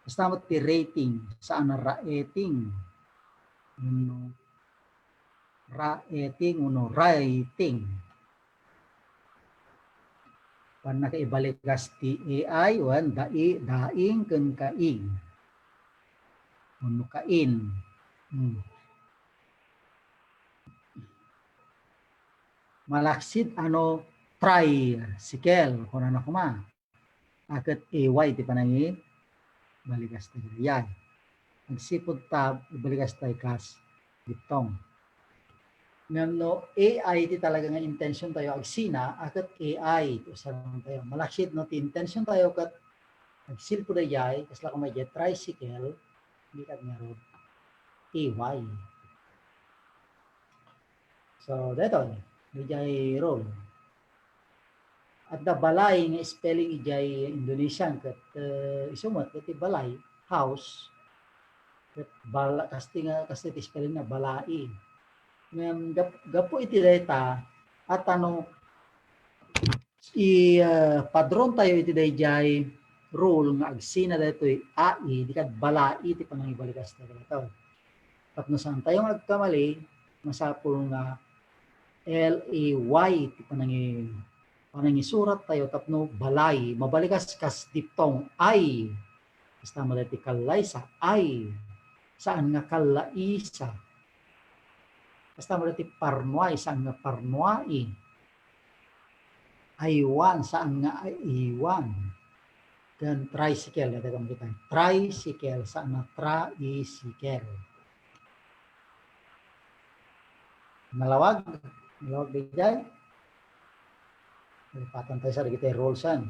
Basta met ti rating, saan a raeting. Wenno raeting, wenno writing. Pannakaibalikas ti A I, wen, dai, daing, ken kaing. Wenno kain. Hmm. Malaksid a no tricycle, kunana koma. A ket A Y ti panangi-, ibalikas tayo daydiay. Agsipud ta, ibalikas tayo kas diphthong. Ngem no A I ti talaga nga intention tayo, agsina, a ket A I ti usaran tayo. Malaksid no ti intention tayo ket agsilpo daydiay, kasla koma daydiay tricycle, di ket ngarud A Y. So, daytoy, daydiay rule. Adda balay nga spelling idiay Indonesian ket, eh, isu met iti balay, house. Ket bala-, kasti nga, kasti ti spelling na balai. Ngem gap-, gapu iti dayta, a ta no i, ah, padron tayo iti daydiay rule nga agsina daytoy A I, di ket balai ti panangibalikas tayo daytoy. Tapno saan tayo nga agkamali, masapul nga L A Y ti panangi-, panangisurat tayo tapno balay, mabalikas kas diphthong ay. Kasta met daytoy kallaysa, ay. Saan nga kallaisa. Kasta met daytoy parnuay, saan nga parnuai. Aywan, saan nga aiwan. Ken tricycle, daytoy kami kita. Tricycle, saan nga tricycle. Nalawag? Nalawag daydiay? Malipatan tayo sa dagiti rules-an.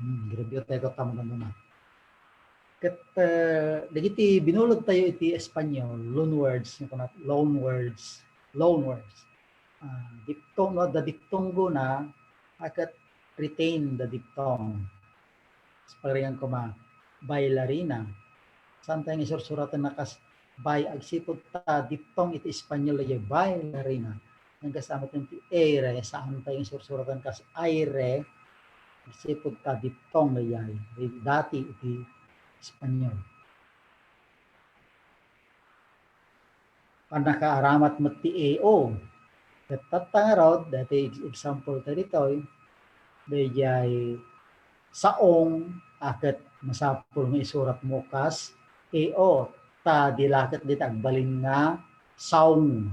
Hmm, gi-review tayo ket tama. Ket, eh, dagiti binulod tayo iti Espanyol, loanwords, nga kunat, loanwords, loanwords. Ah, diphthong, no, adda diphthong gona, a ket retain the diphthong. Pagarigan koma, bailarina. Saan tayo nga isursuratan na kas bay, agsipud ta diphthong iti Espanyol daydiay bailarina. Ngem kasta met ti aire, saan tayo nga isursuratan kas aire, agsipud ta diphthong daydiay, dati iti Espanyol. Pannakaaramat met ti A O. Ket tatta ngarud, daytoy ex-, example ta ditoy, daydiay saong a ket masapul nga isurat mo kas A O, ta di la ket dita agbalin nga saong.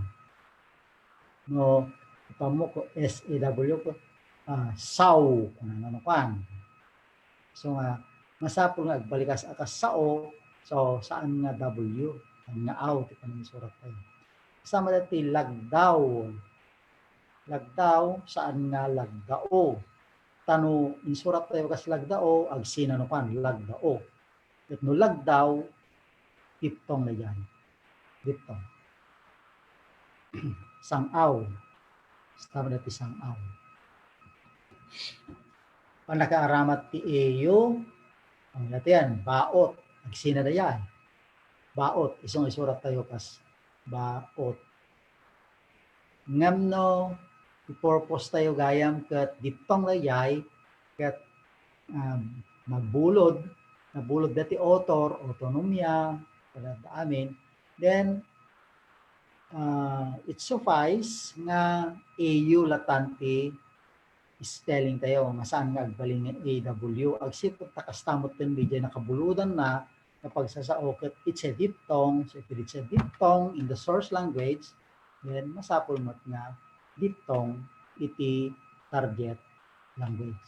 No, ipammo ko S A W ko, ah, saw, kunana no kuan. So nga, masapul nga agbalikas a kas sao, so saan nga W, saan nga aw ti panangisurat tayo. Sama dati lagdaw. Lagdaw, saan nga lagdao. Ta no insurat tayo kas lagdao, agsina no kuan, lagdao. Ket no lagdaw, diphthong daydiay. Diphthong. Sang-aw. Basta dati sang-aw. Pannakaaramat ti A U, ang latian, baot. Agsina daydiay. Baot. Isu nga isurat tayo kas baot. Ngem no, i-purpose tayo gayam ket diphthong daydiay, ket, um, magbulod, nabulod dati author, autonomia, kada amin, then, uh, it suffice nga A U latan ti spelling tayo, nga saan nga agbalin nga A W. Agsipud ta kasta met ten daydiay nakabulodanna nga pagsasao ket it's a diphthong. So, if it's a diphthong in the source language, then masapul met nga diphthong iti target language.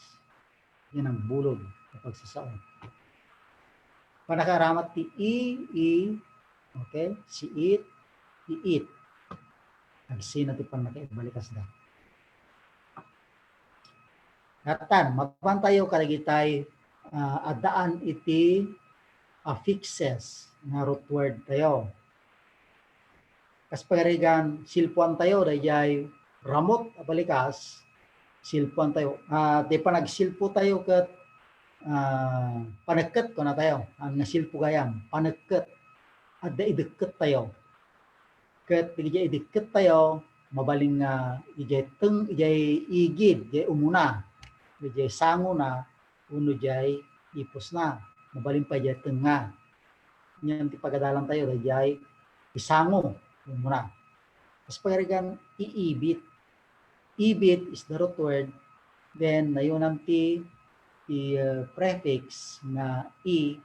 Yan ang bulod nga pagsasao. Pannakaaramat ti i, i, okay? Si it, i it. Agsina ti pannakaibalikasda. Ngatan, mapan tayo kadagitay, ah, addaan iti affixes nga root word tayo. Kas pagarigan, silpuan tayo, daydiay ramut a balikas, silpuan tayo. Ah, di panagsilpo tayo ket, ah, panekket, kuna tayo, ang nasilpo gayam, panekket. Adda idekket tayo. Ket dagiti idikket tayo, mabalin nga idiay teng-, idiay igid, idiay umuna, idiay sangona, wenno idiay ipusna. Mabalin pay idiay tengnga. Ngem ti pagadalan tayo, idiay isango, umuna. Kas pagarigan, iibit. Ibit is the root word. Then, nayunam ti, ti, uh, prefix nga i.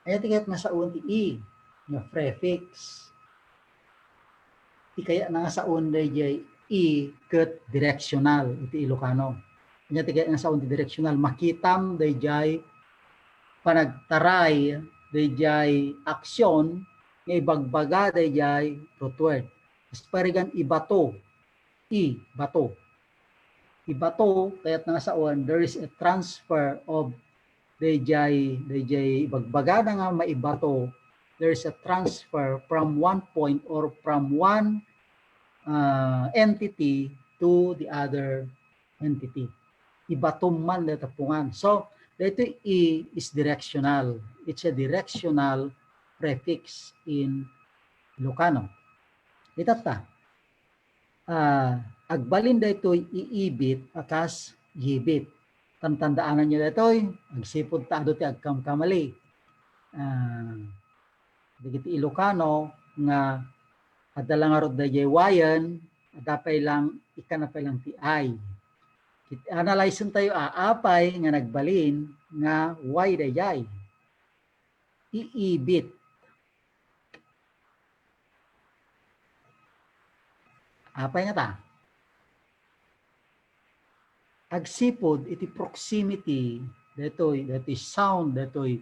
Ania ti kayat nga saon ti i nga prefix? Ti kayat nga saon daydiay i ket directional iti Ilocano. Ania ti kayat nga saon ti directional? Makitam daydiay panagtaray dayjay action nga ibagbaga dayjay root word. Kas parigan, ibato. Ibato. Ibato, kayat nga sawen, there is a transfer of dayjay, dayjay ibagbagana nga maibato, there is a transfer from one point or from one uh, entity to the other entity. Ibato man dayta pungan. So, daytoy i is directional. It's a directional prefix in Ilocano. Itatta, ah, agbalin daytoy iibit a kas yibit. Tantandaananyo daytoy, agsipud ta adu ti agkamkamali. Ah, dagiti Ilocano nga adda la ngarud dayjay Y-en, adda pay lang, ikkana pay lang ti I. Kit-, analysen tayo, a, apay nga nagbalin nga Y dayjay? Iibit. Apay ngata? Agsipud iti proximity daytoy, daytoy sound, daytoy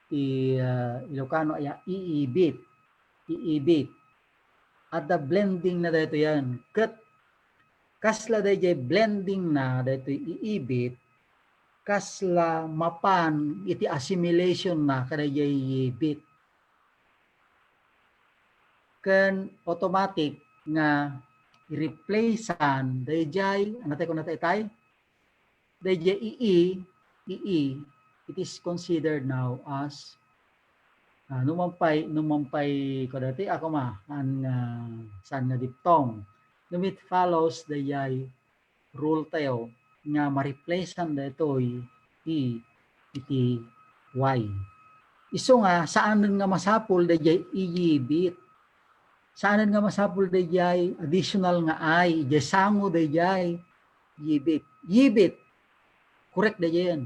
ti, ah, Ilocano aya, iibit. Iibit. Adda blending na daytoy yan. Ket kasla dayjay blending na daytoy iibit, kasla mapan iti assimilation na kadayjay yibit. Ken automatic nga i-replacean dayjay, ano tayo kunata itay? Dayjay ii, ii, it is considered now as, ah, no man pay, no man pay, kadati ako ma, saan nga, saan nga diphthong. No it follows dayjay rule tayo nga ma-replacean daytoy i iti Y. Isu nga, saanen nga masapul dayjay iyibit. Saanen nga masapul dayjay additional nga I, dayjay sango dayjay yibit. Yibit. Correct dayjay yan.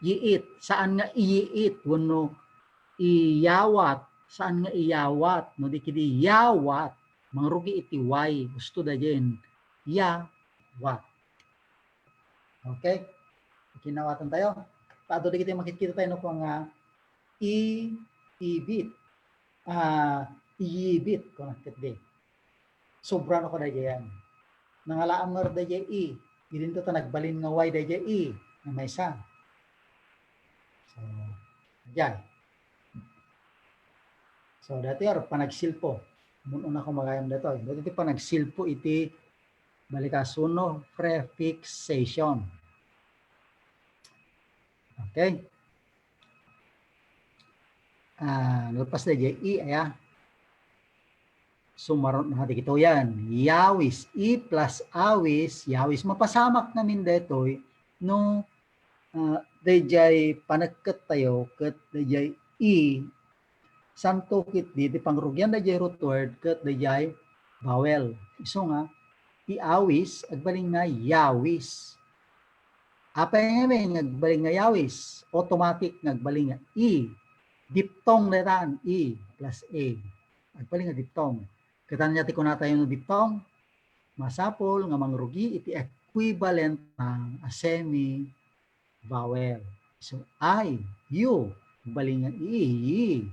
Yiit. Saan nga iyiit wenno iyawat. Saan nga iyawat. No di kidi yawat. Mangrugi iti Y. Gusto dayjay yan. Yawat. Okay? Kinawatan tayo. Tado di kita makitkita tayo no kung nga i, ibit. Ah, iyibit. Kung nakit di. Sobra no kada dyan. Nangalaam nga dayjay i. Idinto ta nagbalin nga Y dayjay i. Nga maysa. So, dyan. So, dati aro, panagsilpo. Mun-una ko magayam datoy. Dati ti panagsilpo iti balikas wenno prefixation. Okay? Ah, nalpas dayjay i, aya. Sumaron na dagito yan. Yawis. I plus awis, yawis. Mapasamak namin daytoy no, ah, dayjay panagket tayo ket dayjay i, santo ket di, ti pangrugian dayjay root word ket dayjay vowel. Isu nga, i awis, agbalin nga yawis. Apay nga may nga agbalin nga yawis? Automatic nga agbalin nga i. Diphthong daytan, i plus a. Agbalin nga diphthong. Ket ania ti kunatayo no diphthong? Masapul nga mangrugi iti equivalent na a semi-vowel. So, I, you, agbalin nga i, i.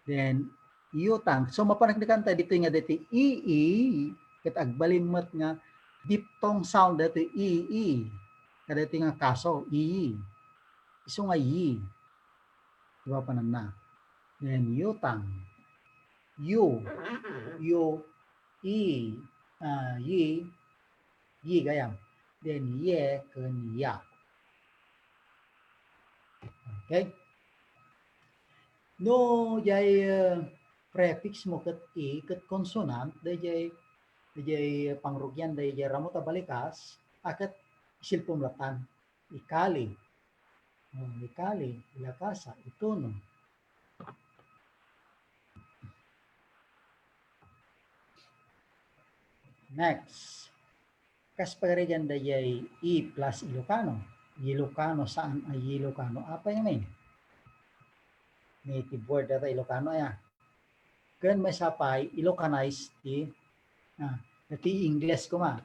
Then, iutang. So, mapaneknekan tayo ditoy nga ditoy i, i, ket agbalin met nga diphthong sound ditoy i, i. Kadaytoy nga kaso, i. Isu nga yi. Diba, pananna. Then, iutang. You. You, i, ah, yi, yi gayam. Then, ye, ken ya. Okay? No, jay, eh, prefix mo ket i, ket consonant, dayjay, dayjay pangrugian, dayjay ramut a balikas, a ket isilpom latan. Ikali. Oh, ikali, ilakasa, ituno. Next. Kas pagarigan dayjay i plus Ilocano. Ilocano, saan a Ilocano? Apay ngamin? Native word data Ilocano aya. Ken maysa pay, Ilocanize ti, ah, ti Ingles koma.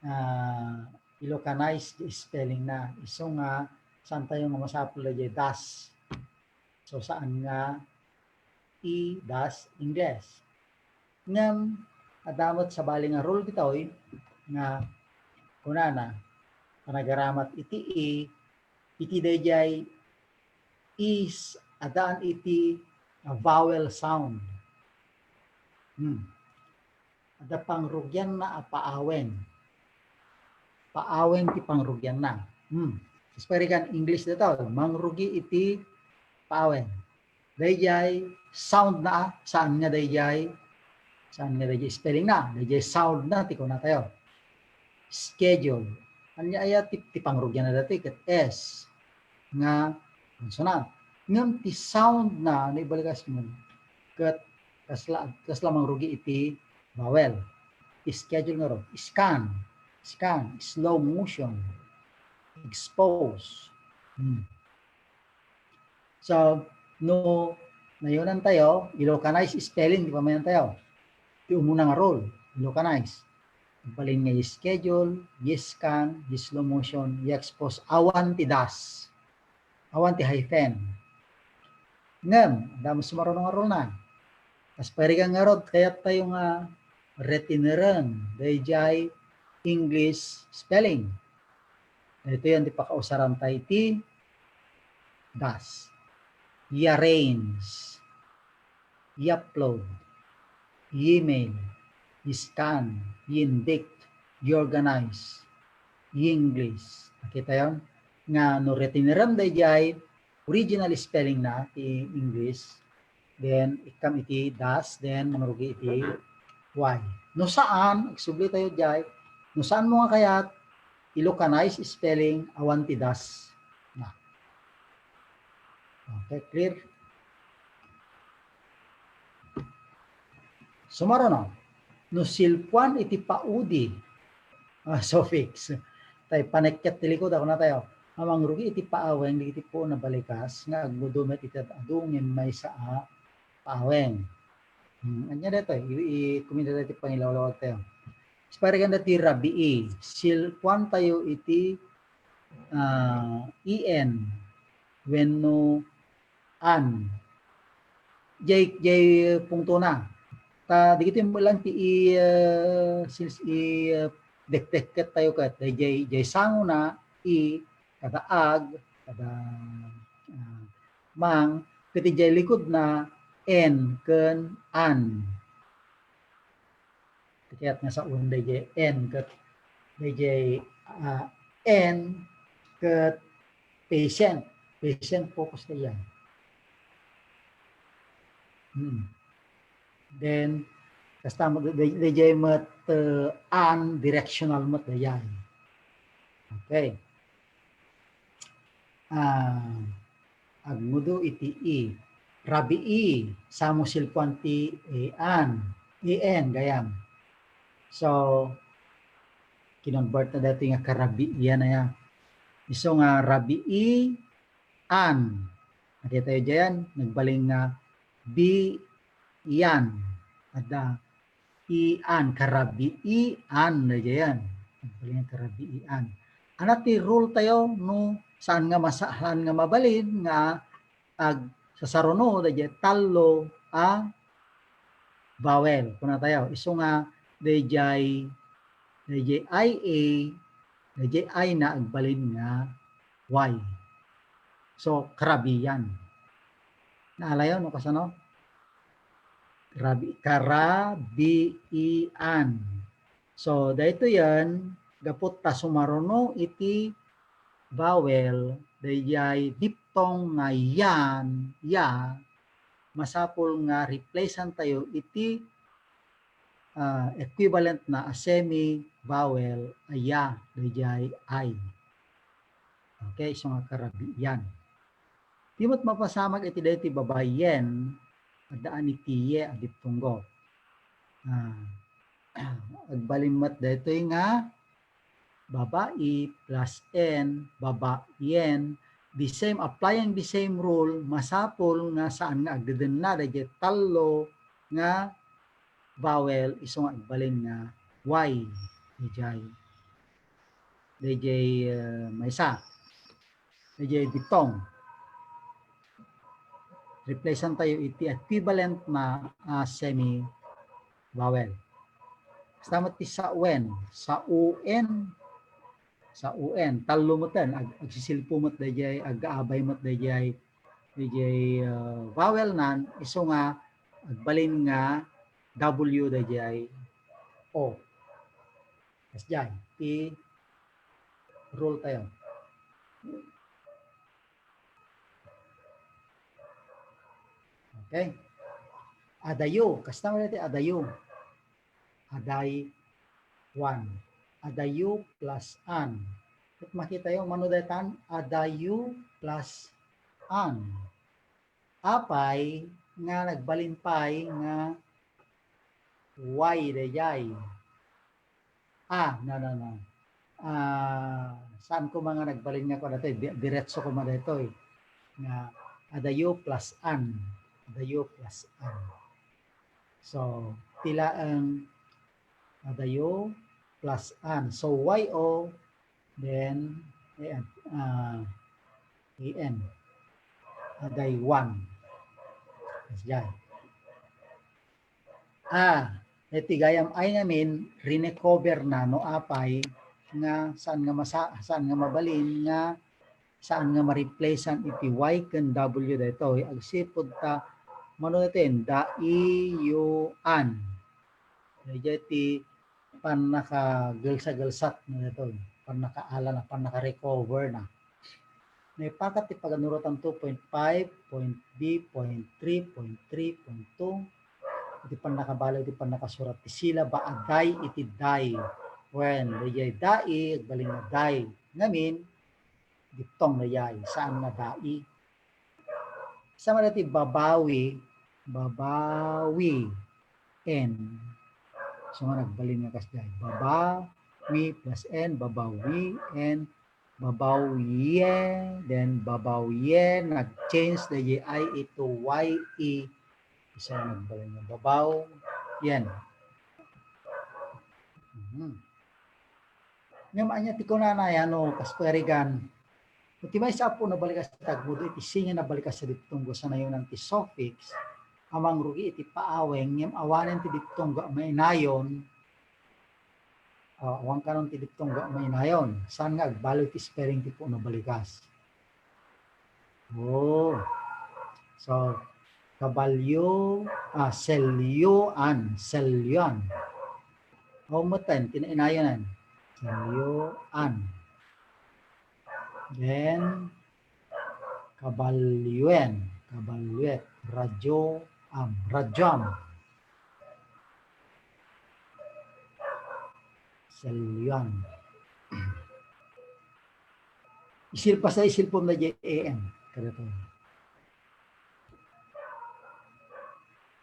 Ah, Ilocanize ti spelling na. Isu nga, saan tayo nga masapul dayjay das. So, saan nga E, das, Ingles. Ngem, adda met sabali nga rule ditoy nga kunana, panagaramat iti E, iti daydiay is, addaan iti, ah, vowel sound. Hmm. Adda pangrugianna a paawen. Paawen ti pangrugianna. Hmm. Isparigan English daytoy, mangrugi iti paawen. Daydiay sound na, ah, saan nga daydiay, saan nga daydiay spelling na, daydiay sound na ti kunatayo. Schedule. Ania aya ti, ti pangrugianna daytoy ket S nga consonant. Ngem ti sound na, no ibalikas mo, ket kasla, kasla mangrugi iti vowel. Schedule ngarud, scan, scan, slow motion, expose. Hmm. So, no nayonan tayo, i-localize spelling, di pa mayan tayo. Ti umuna nga rule, i-localize. Agbalin nga i-schedule, i-scan, i-slow motion, i-expose, awan ti das. Awan ti hyphen. Ngem, adda met sumaruno nga rule na. Kas parigan ngarud, kayat tayo nga retineren, daydiay English spelling. Daytoy yan ti pakausaranta iti das. I-arrange, i-upload, i-email, i-scan, i-indict, i-organize, i-English. Nakita yon? Nga no retinerem daydiay original spelling na ti English, then ikkam iti das, then mangrugi iti Y. No saan, agsubli tayo diay, no saan mo nga kayat, i-localize spelling, awan ti das na. Okay, clear? Sumaruno, no silpuan iti paudi, ah, suffix, tay panekket ti likud, ako na tayo, a mangrugi iti paawen, dagiti puon a balikas, nga agmudo met iti ad-adu, ngem maysa a paawen. Hmm, ania daytoy? I, i, kumita daytoy pangilawlawag tayo. Isparigan da ti rabii. Silpuan tayo iti, ah, E N wenno an. Jay, jay punktona. Ta, dagitoy met lang ti i, ah, sils-, i, ah, dekdekket tayo ket. Jay, jay sangona, i, kada ag, kada, ah, mang, ket idiay likudna, en ken an. Ti kayat nga sawen daydiay en ket daydiay, ah, en ket patient. Patient focus daydiay. Hmm. Then, kasta met, day-, daydiay met, uh, an, directional met daydiay. Okay. Ah, agmudo iti i. Rabii, samo silpuan ti e-an. E N, gayam. So, kinonvert na daytoy nga karabiian aya. Isu nga rabii, an. Adi tayo diayan, nagbalin nga bi, ian. Adda, ian, karabiian, na diayan. Nagbalin nga karabiian. Ana ti rule tayo, no, saan nga masa-, saan nga mabalin nga agsasaruno daydiay tallo a vowel. Kuna tayo, isu nga daydiay, daydiay I A, daydiay I na agbalin nga Y. So, karabian. Naalayo no kasano? Karabi-, karabian. So, daytoy yan, gapu ta sumaruno iti vowel, daydiay diphthong nga yan, ya, masapul nga replacean tayo iti, ah, equivalent na a semi-vowel a ya, daydiay I. Okay, isu nga karabian. Di met mapasamak iti daytoy babayen, addaan iti ye a diphthong. Ah, agbalin met daytoy nga babai plus en, babayen. The same, applying the same rule, masapul nga saan nga agdedenna daydiay tallo nga vowel, isu nga agbalin nga Y. Daydiay, daydiay, eh, maysa. Daydiay diphthong. replacean tayo iti equivalent na, ah, semi vowel. Kasta met ti sauen, sauen, sauen, tallo meten, ag-, agsisilpo met daydiay, aggaabay met daydiay, daydiay, ah, vowel nan, isu nga agbalin nga W daydiay O. Kasdiay, ti rule tayo. Okay. Adayo. Kasta met daytoy adayo. Aday one. Adayo plus an. Ket makitayo, mano daytan? Adayo plus an. Apay nga nagbalin pay nga Y daydiay. Ah, no, no, no. Ah, saan ko mga nagbalin nga kuwan daytoy? Di-, diretso ko ma daytoy. Nga adayo plus an. Adayo plus an. So, ti laeng adayo plus an. So, Y O, then, eh, ah, A N. Aday one. Kasdiay. Ah, iti gayam ay ngamin, rinecover na no apay nga saan nga masa-, saan nga mabalin nga saan nga ma-replacean iti Y ken W daytoy, agsipud ta, mano daytoy, daiyuan. Daydiay ti pannakagelsa-gelsat na daytoy, pannakaalana, pannaka-recover na. Naipakat ti paganurotan two point five, point B, point three, point three, point two. Iti pannakabalo, iti pannakasurat ti silaba a day iti day. Wen, daydiay dai, agbalin nga day. Ngamin, diphthong daydiay, saan nga dai. Sama daytoy babawi, babawi, en. So, nga nagbalin nga kasdiay. Babawi plus en, babawi, en, babawiye, then babawiye, nag-change daydiay I ito Y E. Isu nga nagbalin nga babaw, yen. Mhm. Ngem ania ti kunana, yano, kas parigan. Iti maysa a pudno a balikas, tagmudo iti singa a balikas a diphthong gapu ta nayonan ti suffix a mangrugi iti paaweng, ngem awanen ti diphthong a mainayon. Ah, awan kanon ti diphthong a mainayon. Saan nga agbalo ti spelling ti pudno a balikas? Oh. So, kabalyo, ah, selyoan, selyoan. Awan metten, ti nainayonen. Selyoan. Then, kabalyuen, kabalyuet, radyo, am, radyoam. Selyoan. Isil-, basta isilpom daydiay A N. Kadatayo.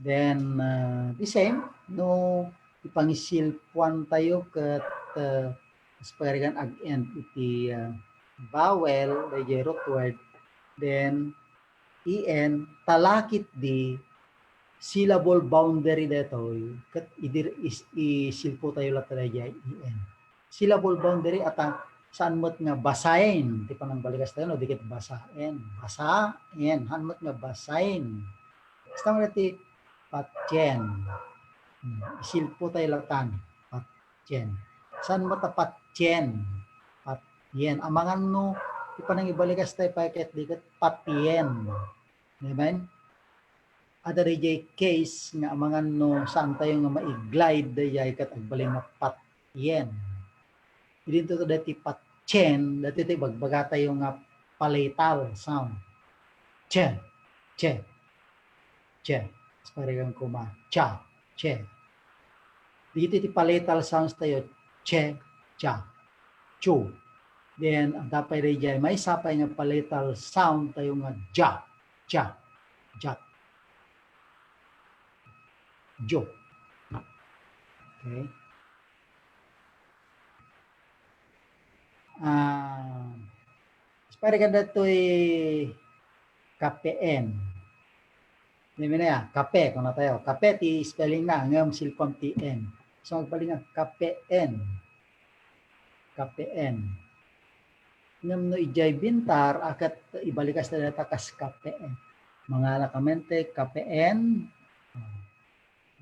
Then, uh, the same, no, ipangisilpuan tayo ket, uh, kas parigan ag-end iti, uh, vowel, daydiay root word, then, E N, talakit di syllable boundary daytoy, ket idi is-, isilpo tayo latta daydiay E N. Syllable boundary ata saan met nga basaen ti panangbalikas tayo, no? Di ket basaen. Basaen. Saan met nga basaen. Basta nga ti patien. Hmm, isilpo tayo latan. Patien. Saan met a patien? Patien. Amangan no, ti panangibalikas tayo pay ket di ket patien. Amen? Adda daydiay case nga amangan no saan tayo nga ma-glide daydiay ket agbalin nga patien. Idinto daytoy patien, daytoy ti ibagbaga tayo nga palatal sound. Che, che, che. Mas parigan koma, cha, che. Dagitoy ti palatal sounds tayo, che, cha, chu. Then, adda pay daydiay, maysa pay nga palatal sound tayo nga ja, ja, ja. Jo. Okay. Ah, parigan daytoy kapeen. Dimi na ya, kape, kuna tayo. Kape ti spelling na, ngem silpam ti en. So, agbalin nga, kapeen. Kapeen. Ngem no idiay bintar, a ket ibalikas ta dayta kas kapeen. Mangala ka mente, kapeen. Ah,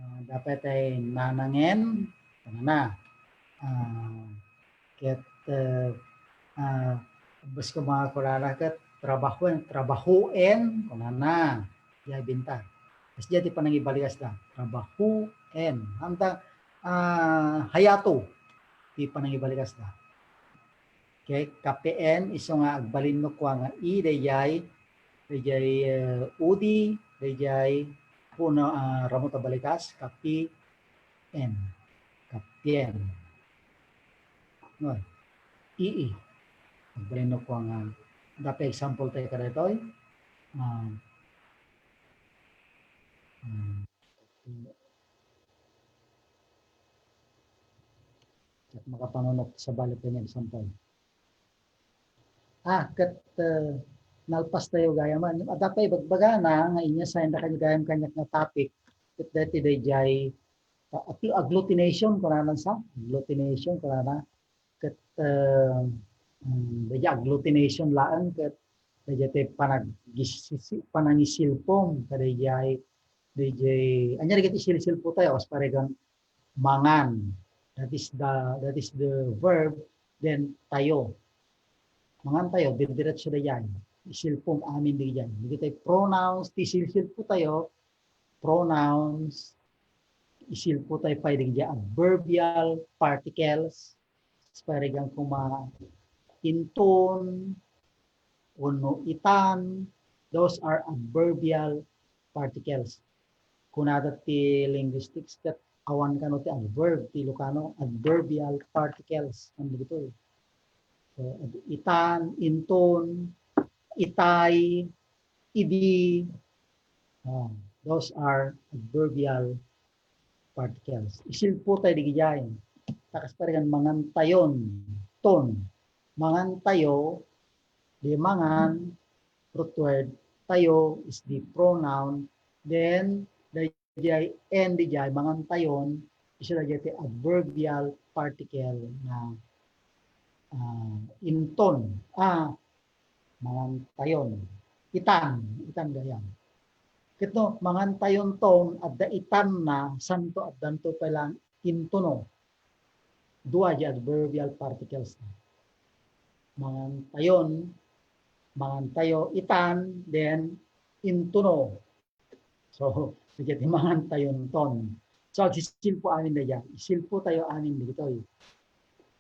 ah, dapat ay nanangen. Ano na? Ah, ket, eh, ah, bes ko mga kurara ket trabahoen, trabahoen, kunana. Diay binta. Kas diay ti panangibalikas da. Trabahoen. Amta, ah, hayato ti panangibalikas da. Okay, kapeen, isu nga agbalin no kua nga i, dayjay, dayjay, eh, udi, dayjay, puno, ah, ramut a balikas, kapi, en. Kapien. No, i, i. Agbalin no kua nga, dapat example tayo kadaytoy. Ah, ah, Ket makapanunot sa bali pay nga example. Ah, ket, eh, nalpas tayo gayam. Adda pay ibagbagana nga inyassign da kaniak gayam kaniak nga topic. Ket daytoy dayjay, ah, aggl-, agglutination kunana sa, agglutination kunana. Ket, eh, mm, dayjay agglutination laeng ket dayjay ti panag-, panangisilpom kadayjay, dayjay, ania dagiti isilsilpo tayo, kas parigan mangan. That is the, that is the verb. Then, tayo. Mangan tayo, didiretso dayjay. Isilpom amin dayjay. Dagiti pronouns, ti isilsilpo tayo, pronouns, isilpo tayo pay dagiti adverbial particles, parigan koma inton, wenno itan, those are adverbial particles. Kunada ti linguistics ket awan kano ti adverb ti Ilocano, adverbial particles. Ano dito? So, itan, inton, itay, idi, ah, those are adverbial particles. Isilpo tayo dagijay. Ta kas parigan mangan tayon, ton. Mangan tayo, di mangan, root word, tayo is the pronoun. Then, dayjay, en dayjay, mangan tayon, isu dayjay ti adverbial particle na, ah, inton. Ah, mangan tayon. Itan, itan gayam. Ket no, mangan tayon ton, adda itanna, santo addanto pay laeng intono. Dua di adverbial particles. Mangan tayon, mangan tayo, itan, then intono. So, dagiti mangan tayon ton. So, agsisilpo amin dayjay. Isilpo tayo amin dagitoy.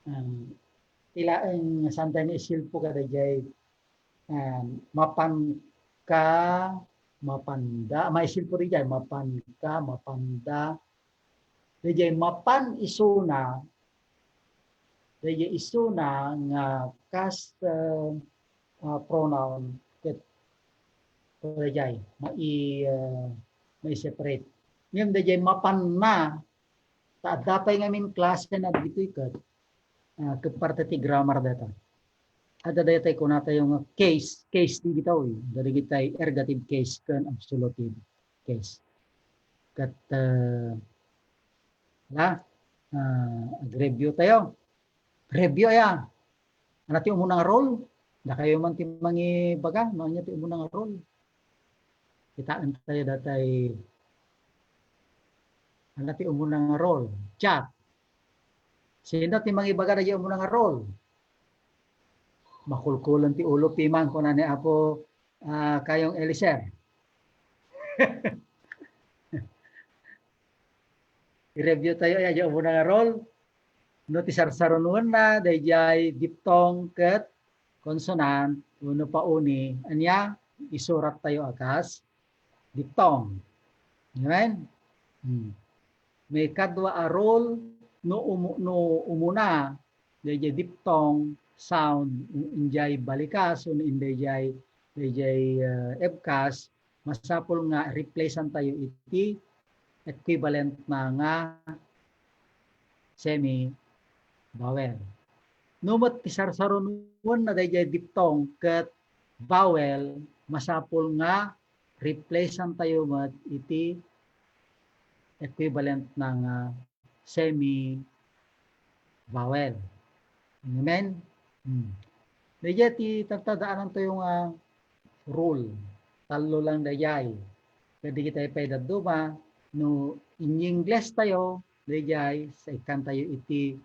Ah, ti laeng saan tayo maisilpo kadayjay, ah, mapan ka, mapanda, maisilpo dayjay, mapan ka, mapanda. Dayjay mapan isuna, dayjay isuna nga kas, ah, ah, pronoun ket dayjay mai-, ah, mai-separate. Ngem dayjay mapanna, ta adda pay ngamin klase na ditoy ket, ah, ket parte ti grammar dayta. Adda daytay kunatayo nga case, case dagitoy, dagitay ergative case ken absolutive case. Ket, ah, Ala, ah, ag-review tayo. Review aya. Ano ti umuna nga rule? Dakayo man ti mangibaga, no, ania ti umuna nga rule? Kitaen tayo datay. Ano ti umuna nga rule? Chat. Sino ti mangibaga dayjay umuna nga rule? Makulkulan ti ulo, piman, kuna ni Apo, ah, Kayong Eliser. I-review tayo, aya, umuna nga rule. No ti sarsarunoenna, dayjay diphthong ket consonant, wenno pauni, ania, isurat tayo a kas diphthong. Amen? Hmm. Maikadua a rule, no umu-, no umuna, dayjay diphthong sound, in-, injay balikas, wenno indayjay, dayjay, eh, ebkas, masapul nga replacean tayo iti equivalent na nga semi-vowel. No met ti sarsarunoenna dayjay diphthong ket vowel, masapul nga replacean tayo met iti equivalent na nga semi-vowel. Amen? Hmm. Dayjay ti tadtadaanan tayo nga rule. tallo lang daydiay. Ket dagiti pay dadduma, no inyingles tayo, daydiay, sa ikkan tayo iti,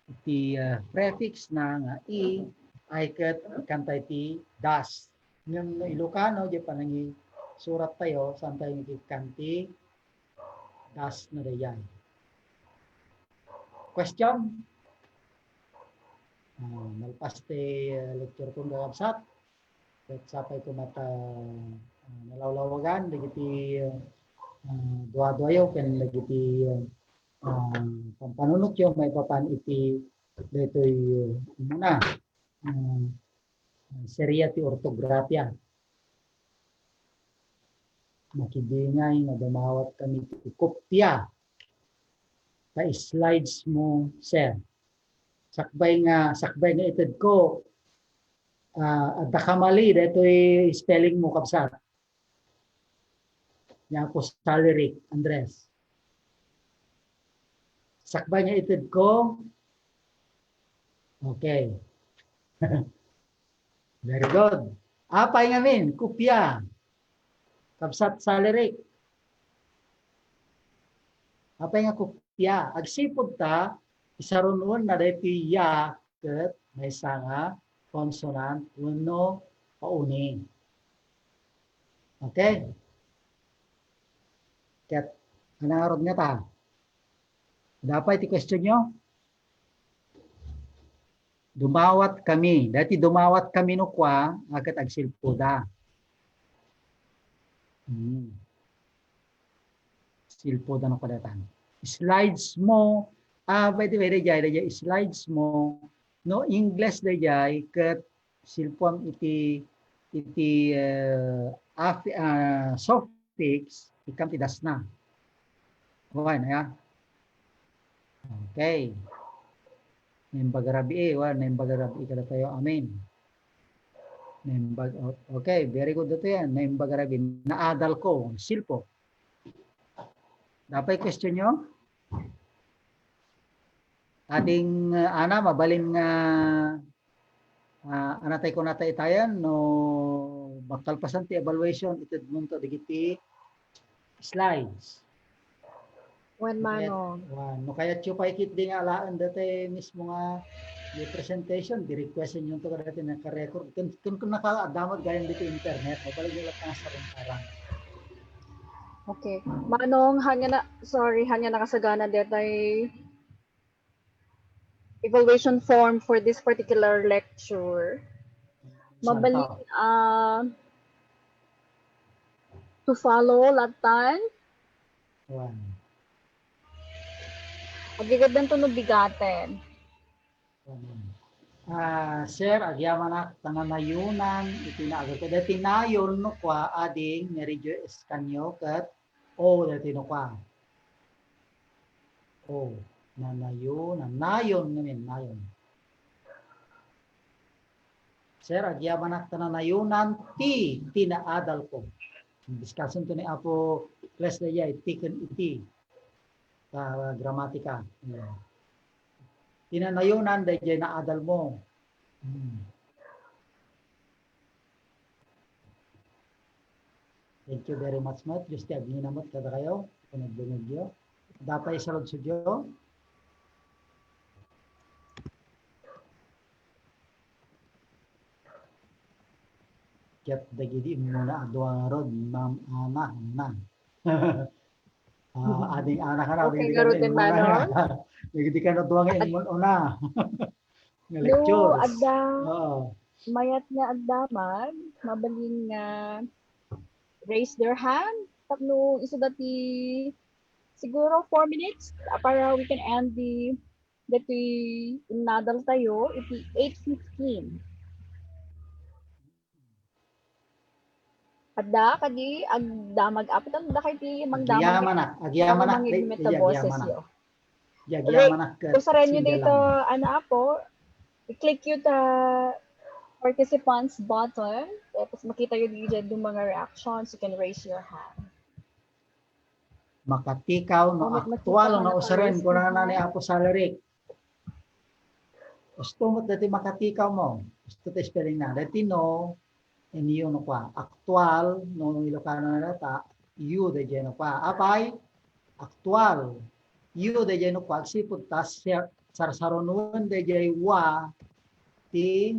iti, ah, prefix na nga i, ay ket ikkan tayo ti das. Ngem no Ilocano, di panangisurat tayo, saan tayo ikkan ti das na daydiay. Question? Ah, malpas ti, ah, lecture ko, kakabsat. Ket sapay ko met a, ah, nalawlawagan dagiti, ah, duaduayo ken dagiti, ah, pampanunotyo maipapan iti daytoy, ah, umuna, ah, seria ti ortografia. Nakibingay nga dumawat kami ti kopia. Ta slides mo, sir. Sakbay nga, sakbay nga itedko, ah, adda kamali daytoy spelling mo, kabsat. Ni Apo Saleric Andres. Sakbay nga itedko. Okay. Very good. Apay ngamin, kopia. Kabsat Saleric. Apay nga kopia. Agsipud ta, isarunuen na daytoy ya ket maysa nga consonant wenno pauni. Okay? Ket, ano ngarud ngata? Adda pay ti question nyo? Dumawat kami. Daytoy dumawat kami no kua, a ket agsilpoda. Hmm. Silpoda no kua daytan. Slides mo. Ah, by the way, daydiay, daydiay, slides mo. No English daydiay, ket silpuam iti, iti, eh, af-, ah, suffix, ikkan ti dasna. Wen, aya? Okay. Naimbag a rabii, wen, naimbag a rabii kadatayo. Amen. Naimbag, o-, okay, very good daytoy. Naimbag a rabii. Naadal ko, silpo. Adda pay question nyo? Ading, uh, ana, mabalin nga, uh, anatay ko nata itayan, no, makalpasan ti evaluation, itedmonto dagiti slides. Wen, Manong. Wen, no kayatyo pay ketdi nga alaen daytoy mismo nga di presentation, di request inyo to kadati naka-record. Kun, kun, kun nakaadda met gayam ditoy internet, mabalin nyo lang nga sarungkaran. Okay. Manong, han nga na, sorry, han nga nakasagana daytoy evaluation form for this particular lecture. Mabalin, ah, to follow, latan? Wen. Agigiddan to no bigaten. Amen. Ah, sir, agyamanak ta nanayonan iti naagek. Daytoy nayon no kua, ading, Mary Jo Escanio, ket O, daytoy no kua. O, nanayonan. Nayon ngamin, nayon. Sir, agyamanak ta nanayonan ti, ti naadal ko. Discussion to ni Apo Kles dayay, ti ken iti. Ta gramatika. Ayan. Ti nanayonan dayjay naadal mo. Hmm. Thank you very much, met. Diyos ti agngina met kadakayo, panagdengngegyo. Dapay saludsodyo. Ket dagidi immuna a dua ngarud, Ma'am Ana, una. Ah, ading Ana ka na, okay, dagidi ngarud kano immuna. Dagidi kano dua nga immun-una. Nga lectures. No, adda, oo, mayat nga agdamag, mabalin nga raise their hand. Tapno isuda ti siguro four minutes, ah, para we can end the, daytoy innadal tayo, iti eight fifteen. Adda, kadi, agdamag, Apo, tan dakay ti mangdamag. Agyamanak, agyamanak, mangigmit a boses, agyamanak. Yo. Agyamanak, ket usarenyo dayta, ano, Apo, i-click yo ta participants button, tapos makitayo dayta duma nga reactions, you can raise your hand. Makatikaw no aktual nga usaren, kunana ni Apo Saleric. Usto met daytoy makatikaw mo. Usto ti spelling na. Daytoy no, N U no kua. Aktual, no Ilocano na ta, U daydiay no kua. Apay, aktual. U daydiay no kua, agsipud ta sar-, sarsarunoen daydiay wa ti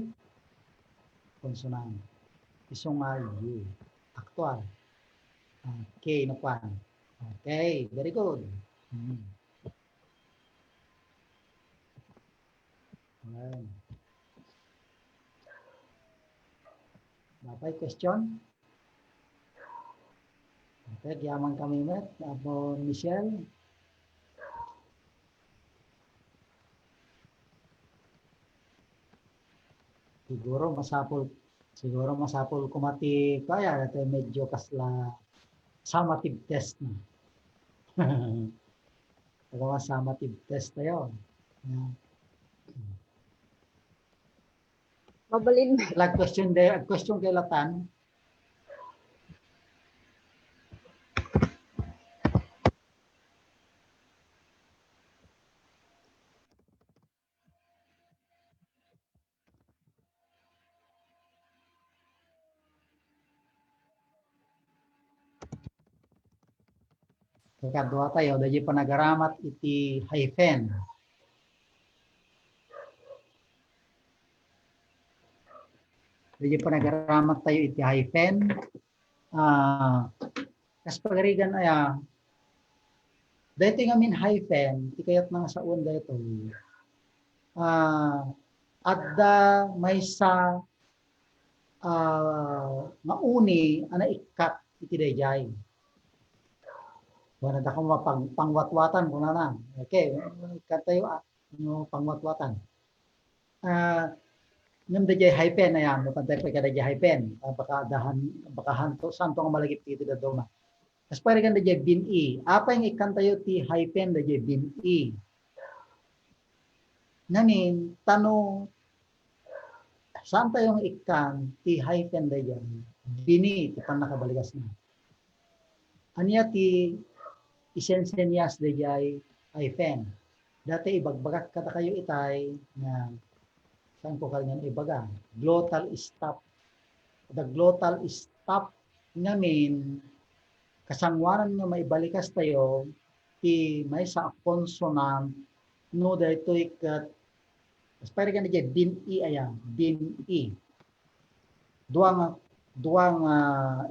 consonant. Isu nga U. Aktual. Okay, no kua. Okay, very good. Hmm. Ayan. Apay question? Okay, agyaman kami met, Apo Michelle. Siguro masapul, siguro masapul koma ti kaya, ito medyo kasla summative test na. Ito summative test tayo. Ayan. Mabalin. Lag question de, question kay Latan. Ikadua tayo, daydi panagaramat iti hyphen. Daydi panagaramat tayo iti hyphen. Ah, kas pagarigan aya, daytoy ngamin hyphen, ti kayatna nga sawen daytoy. Ah, adda maysa, ah, nga uni a naikkat iti daydiay. Wala da kung mapang-, pangwatwatan, kunana. Okay, ikkat tayo, ah, no, pangwatwatan. Ah, ngem daydiay hyphen, ayan, mapantay pa kadaydiay hyphen. Ah, baka dahan, baka hanto, santo nga malagip iti dadduma. Kas pagarigan daydiay bin-i. Apay nga ikkan tayo ti hyphen daydiay bin-i? Ngamin, tano, saan tayo nga ikkan ti hyphen daydiay? Bini, ti pannakabaligasna. Ania ti isensenyas daydiay hyphen? Dati ibagbagak kadakayo itay nga, saan ko kanian ibaga? Glottal stop. The glottal stop ngamin, kasangoanan nga maibalikas tayo ti maysa a consonant no daytoy ket, kas pagarigan daydiay bin-i aya, bin-i. Dua nga, dua nga,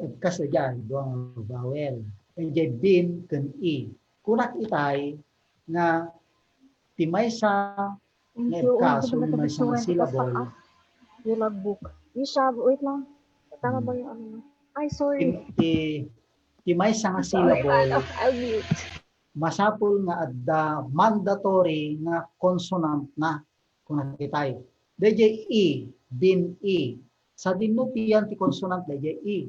eh, kas daydiay, dua nga vowel. Daydiay bin ken i. Kunak itay nga ti maysa Thank you. Kaso may mga syllable. Your logbook. Isha, wait lang. Tama ba yung ano? Ay, sorry. Ti, ti, ti maysa nga syllable. I'll mute. Masapul nga adda mandatory nga consonant na kung nakitay. Dayjay i, bin-i. Sadino ti yan ti consonant, dayjay i.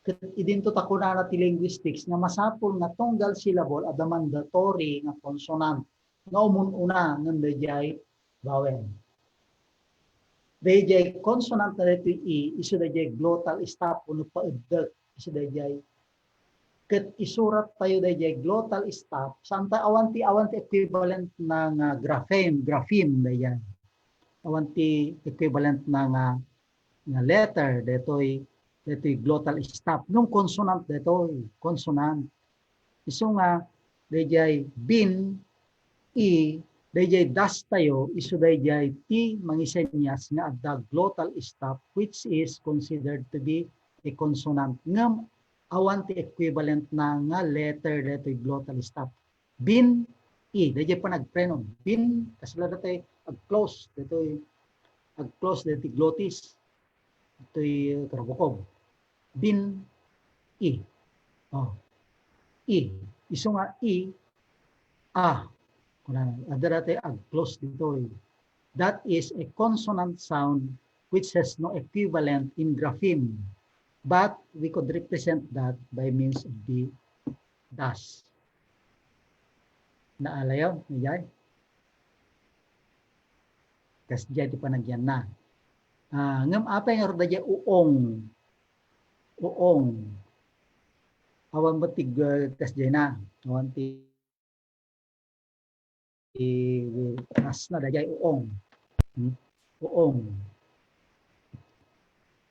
Ket idinto ta kunana ti linguistics nga masapul nga tunggal syllable adda mandatory nga consonant nga umun-una ngem dayjay vowel. Dayjay consonant nga daytoy i, isu dayjay glottal stop wenno paeddek, isu dayjay. Ket isurat tayo dayjay glottal stop, saan ta awan ti, awan ti equivalent na nga grapheme, grapheme dayjay. Awan ti equivalent na nga nga letter, daytoy, daytoy glottal stop. Ngem consonant daytoy, consonant. Isu nga, dayjay bin, i, dayjay das tayo, isu dayjay ti mangisenyas nga adda glottal stop, which is considered to be a consonant. Ngem awan ti equivalent na nga letter daytoy glottal stop. Bin, i, dayjay panagprenon. Bin, kasla daytoy ag-close, daytoy ag-close daytoy glottis. Daytoy, eh, karabukog. Bin, i. Oh. I. Isu nga i, a. Kunana, adda daytoy ag-close daytoy. That is a consonant sound which has no equivalent in grapheme, but we could represent that by means of the das. Naalayo, dayjay? Kasdiay ti panagyanna. Ah, ngem apay ngarud dayjay uong? Uong. Awan met ti, eh, kasdiay na. Awan ti, eh, kasna dayjay uong. Hmm? Uong.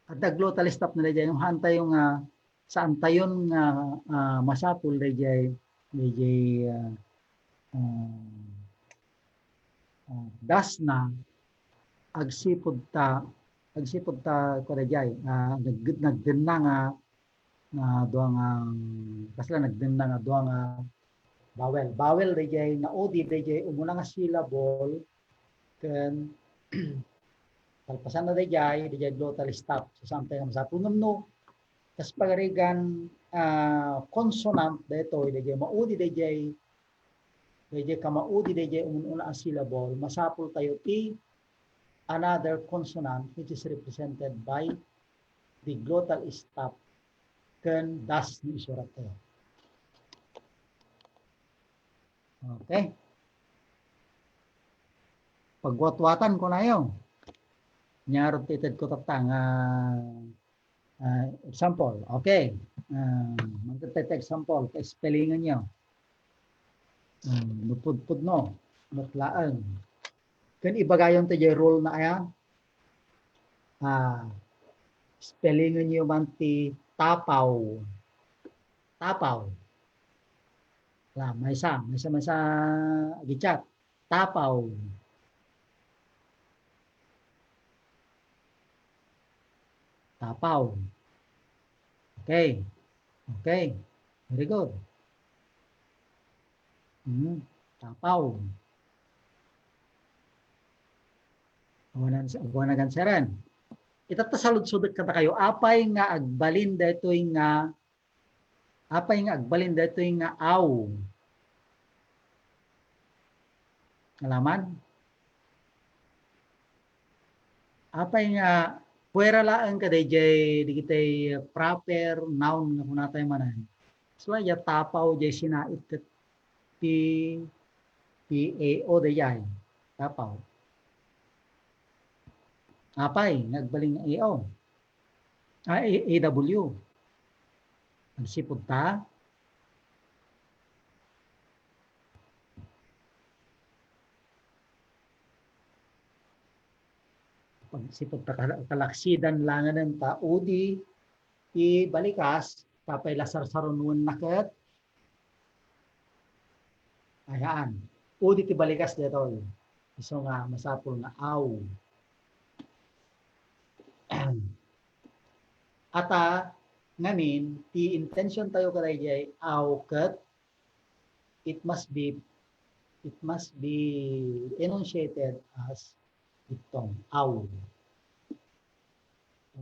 Adda glotal stop na daydiay, no, haantayo nga, saantayon nga, ah, masapul daydiay, daydiay, ah, ah, ah, dasna, agsipud ta, agsipud ta, kua daydiay, ah, nag-, nagdenna nga, nga dua nga, kasla nagdenna nga dua nga vowel. Vowel daydiay, naudi daydiay umuna nga syllable, ken kalpasanna daydiay, daydiay glotal stop. So, saantay nga masapul. Ngem no, kas pagarigan, ah, consonant daytoy, daydiay maudi daydiay, daydiay kamaudi daydiay umun-una a syllable, masapul tayo ti another consonant which is represented by the glotal stop ken das no isurat tayo. Okay. Pagwatwatan ko nayo. Nyarod ti itedko tatta nga, ah, example. Okay. Ah, mangted tayo ti example, ka-spellingan nyo. Ah, no pudpudno, met laeng. Ken ibagayon ti rule na aya. Ah, spellingan nyo man ti tapaw. Tapaw. Wala, maysa, maysa, maysa, agichat. Tapaw. Tapaw. Okay. Okay. Very good. Hmm. Tapaw. Awanan, awanan seren. Itatta saludsodek kadakayo, apay nga agbalin daytoy nga Apay nga agbalin daytoy nga aw? Alaman? Apay nga puwera laeng kadaydiay dagiti proper noun nga kunatayo manen. Kasla ya tapaw jay sinait ket P, P A O daydiay. Tapaw. Apay nga agbalin nga A O? Ah, A-, A W. Agsipud ta. Agsipud ta kal-, kalaksidan langanen ta udi ti balikas, tapay la sarsarunoenna ket Ayan. Udi ti balikas daytoy. Isu nga masapul nga aw. Ata ngamin, ti intention tayo kadaydiay aw ket it must be, it must be enunciated as diphthong, aw.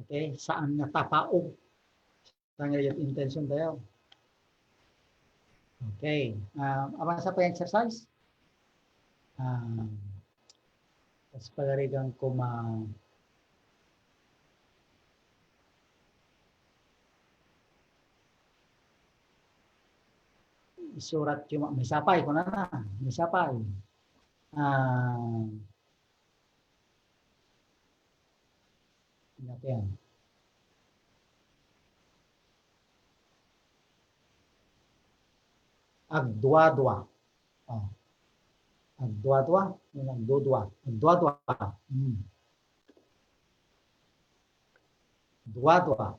Okay? Saan nga tapao. Saan nga intention tayo? Okay. Ah, awan sa pa exercise? Ah, mas pagarigan ko ma-, isurat yung, may sapay, kuna na, may sapay. Ah, Ano pa yan? Agduadua. Oh. Agduadua. Yun, agdudua. Agduadua. Hmm. Duadua.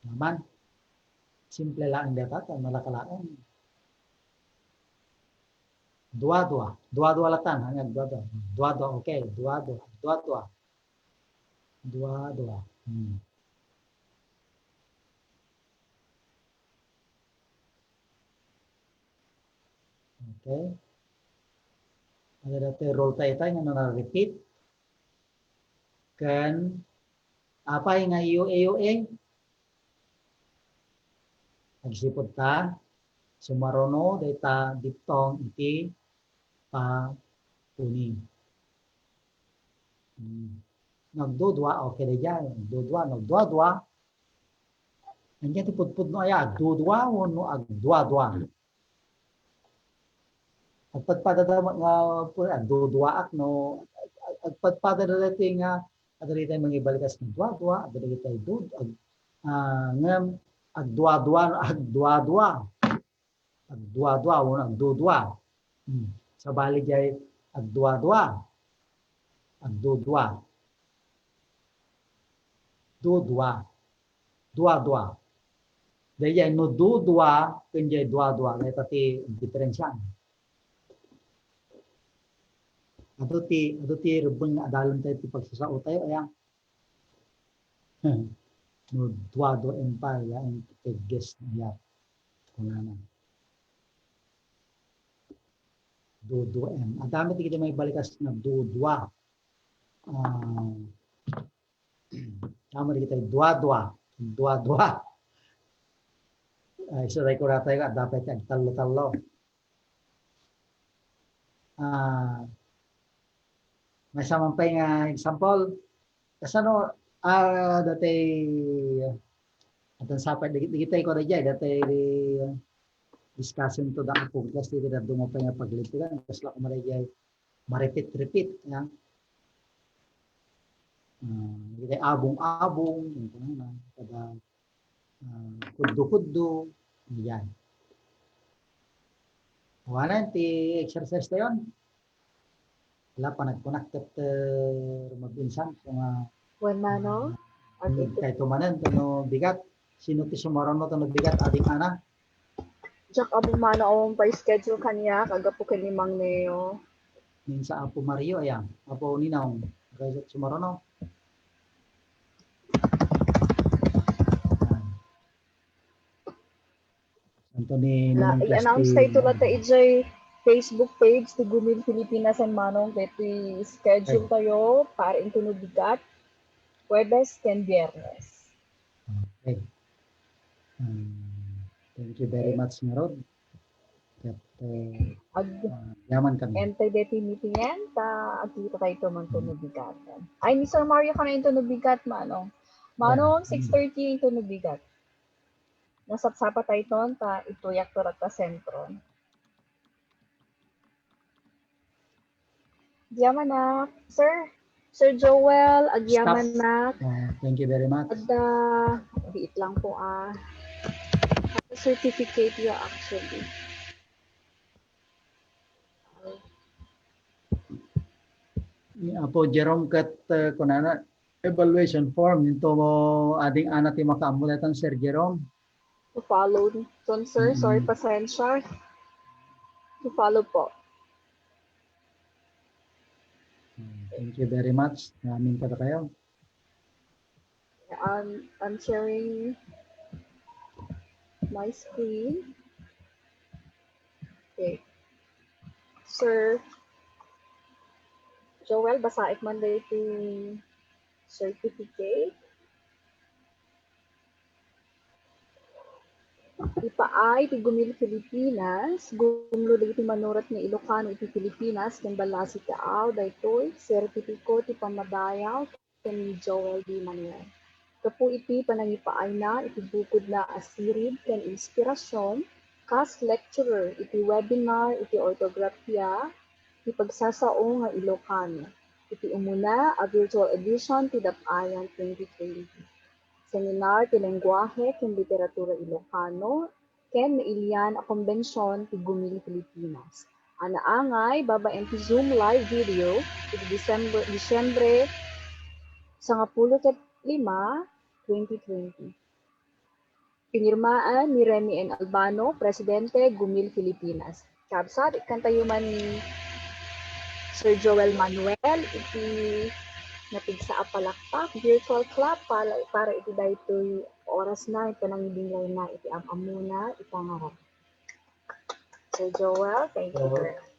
Naman. Simple lang data, ta malaka lang. Duadua. Duadua latan, hanggang duadua. Duadua, okay. Duadua. Duadua. Duadua. Hmm. Okay. Ada dati roll tayo tayo, ano na repeat. Ken, apay nga iyo, iyo, eh? Agsipud ta, sumaruno dayta diphthong iti pauni. Hmm. Nagdudua, okay na dyan. Nagdudua, nagduadua. Nandiyan ti pudpudno aya, agdudua, wenno agduadua. Agpadpada da nga, pu-, agduduaak, no? Ag-, agpadpada da dati nga, adda dagiti mangibalikas nga duadua, adda dagiti dud-, ag-, ah, ngem, agduadua, no? Agduadua. Agduadua, wenno agdudua. Hmm. Sabali jay agduadua. Agdudua. Dudua. Dua-dua. Daydiay, no dudua, ken diay dua-dua, dayta ti diferensiaan. Adu ti, adu ti rebbeng nga adalem tayo ti pagsasao tayo, aya. No dua-dua M pa, aya, ang guest niya. Kunana. Dudua M. Adami ti kita may balikas na dudua. Ah, tama di kita, dua-dua. Dua-dua. Ay, so, ko na tayo, dapat agtallo-tallo. Ah, may saman pa nga example. Kasano, ah, dati, atan sapay, dagiti, dagiti ko daydiay, dati discussion to the apo, kasi dati daduma pa nga paglitigan, kasla ko madaydiay, ma-repeat-repeat, ya. Ah, dagiti abong-abong, yung, ano, kada, ah, kuddo-kuddo, yan. Wala ti exercise tayo. Wala pa nagkunak ket, eh, mabinsan kung, ah, Wen, Manong? Ah, hmm, kay tumanen, no bigat. Sino ti sumaruno no bigat, ading Ana? Diak ammo, Manong, awan pay schedule kaniak, agapu ken ni Mang Neo. Nin sa Apo Mario, ayan. Apo Ninong, kay sumaruno. Ayan. Anto ni La, Ninong Plastic? I-announce tayo latta idiay Facebook page ti Gumil Pilipinas and Manong, ket ti schedule tayo para intono bigat, Huwebes ken Biyernes. Okay. Um, thank you very much, ngarud. Ket, eh, ag-, ah, yaman kami. End tayo deti meeting-en, ta agkita tayo manto no bigat. Ay, Mister Mario, kano intono bigat, Manong? Manong, yeah, six thirty intono bigat. Nasapsapa tayo ton, ta ituyak to ratta sentro. Agyamanak. Sir, Sir Joel, agyamanak. Ah, thank you very much. Adda, biit lang po, ah. Certificate you actually. Ni Apo Jerome ket, uh, kunana, evaluation form into mo ading Ana ti makaammo daytan, Sir Jerome. To follow ton, sir. Sorry, mm, pasensya. To follow po. Mm, thank you very much. Amin kada kayo. I'm, I'm sharing my screen. Okay. Sir Joel, basaek man daytoy certificate. Ipaay ti Gumil Pilipinas, gumlo dagiti manurat nga Ilocano iti Pilipinas ken ballasi ti aaw daytoy, sertipiko ti pammadayaw ken ni Joel D. Manuel. Gapu iti panangipaayna iti bukodna a sirid ken inspirasyon, kas lecturer iti webinar iti ortografia ti pagsasao nga Ilocano, iti umuna a virtual edition ti Dap-ayan twenty twenty, seminar ti lengguahe ken literatura Ilocano, ken nailian a kombension ti Gumil Pilipinas a naangay babaen ti Zoom live video iti December, Disyembre sangapulo ket lima, twenty twenty. Pinirmaan ni Remy N. Albano, Presidente, Gumil Pilipinas. Kabsat, ikkantayo man ni Sir Joel Manuel iti napigsa a palakpak, virtual clap, para, para iti daytoy orasna, iti panangibinglayna iti am-ammona ita nga rabii. Sir Joel, thank you very much.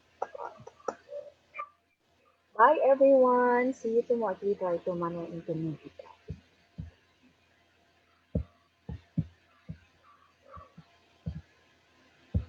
Bye, everyone. See you tomorrow. Iti daytoy Manuel Internet.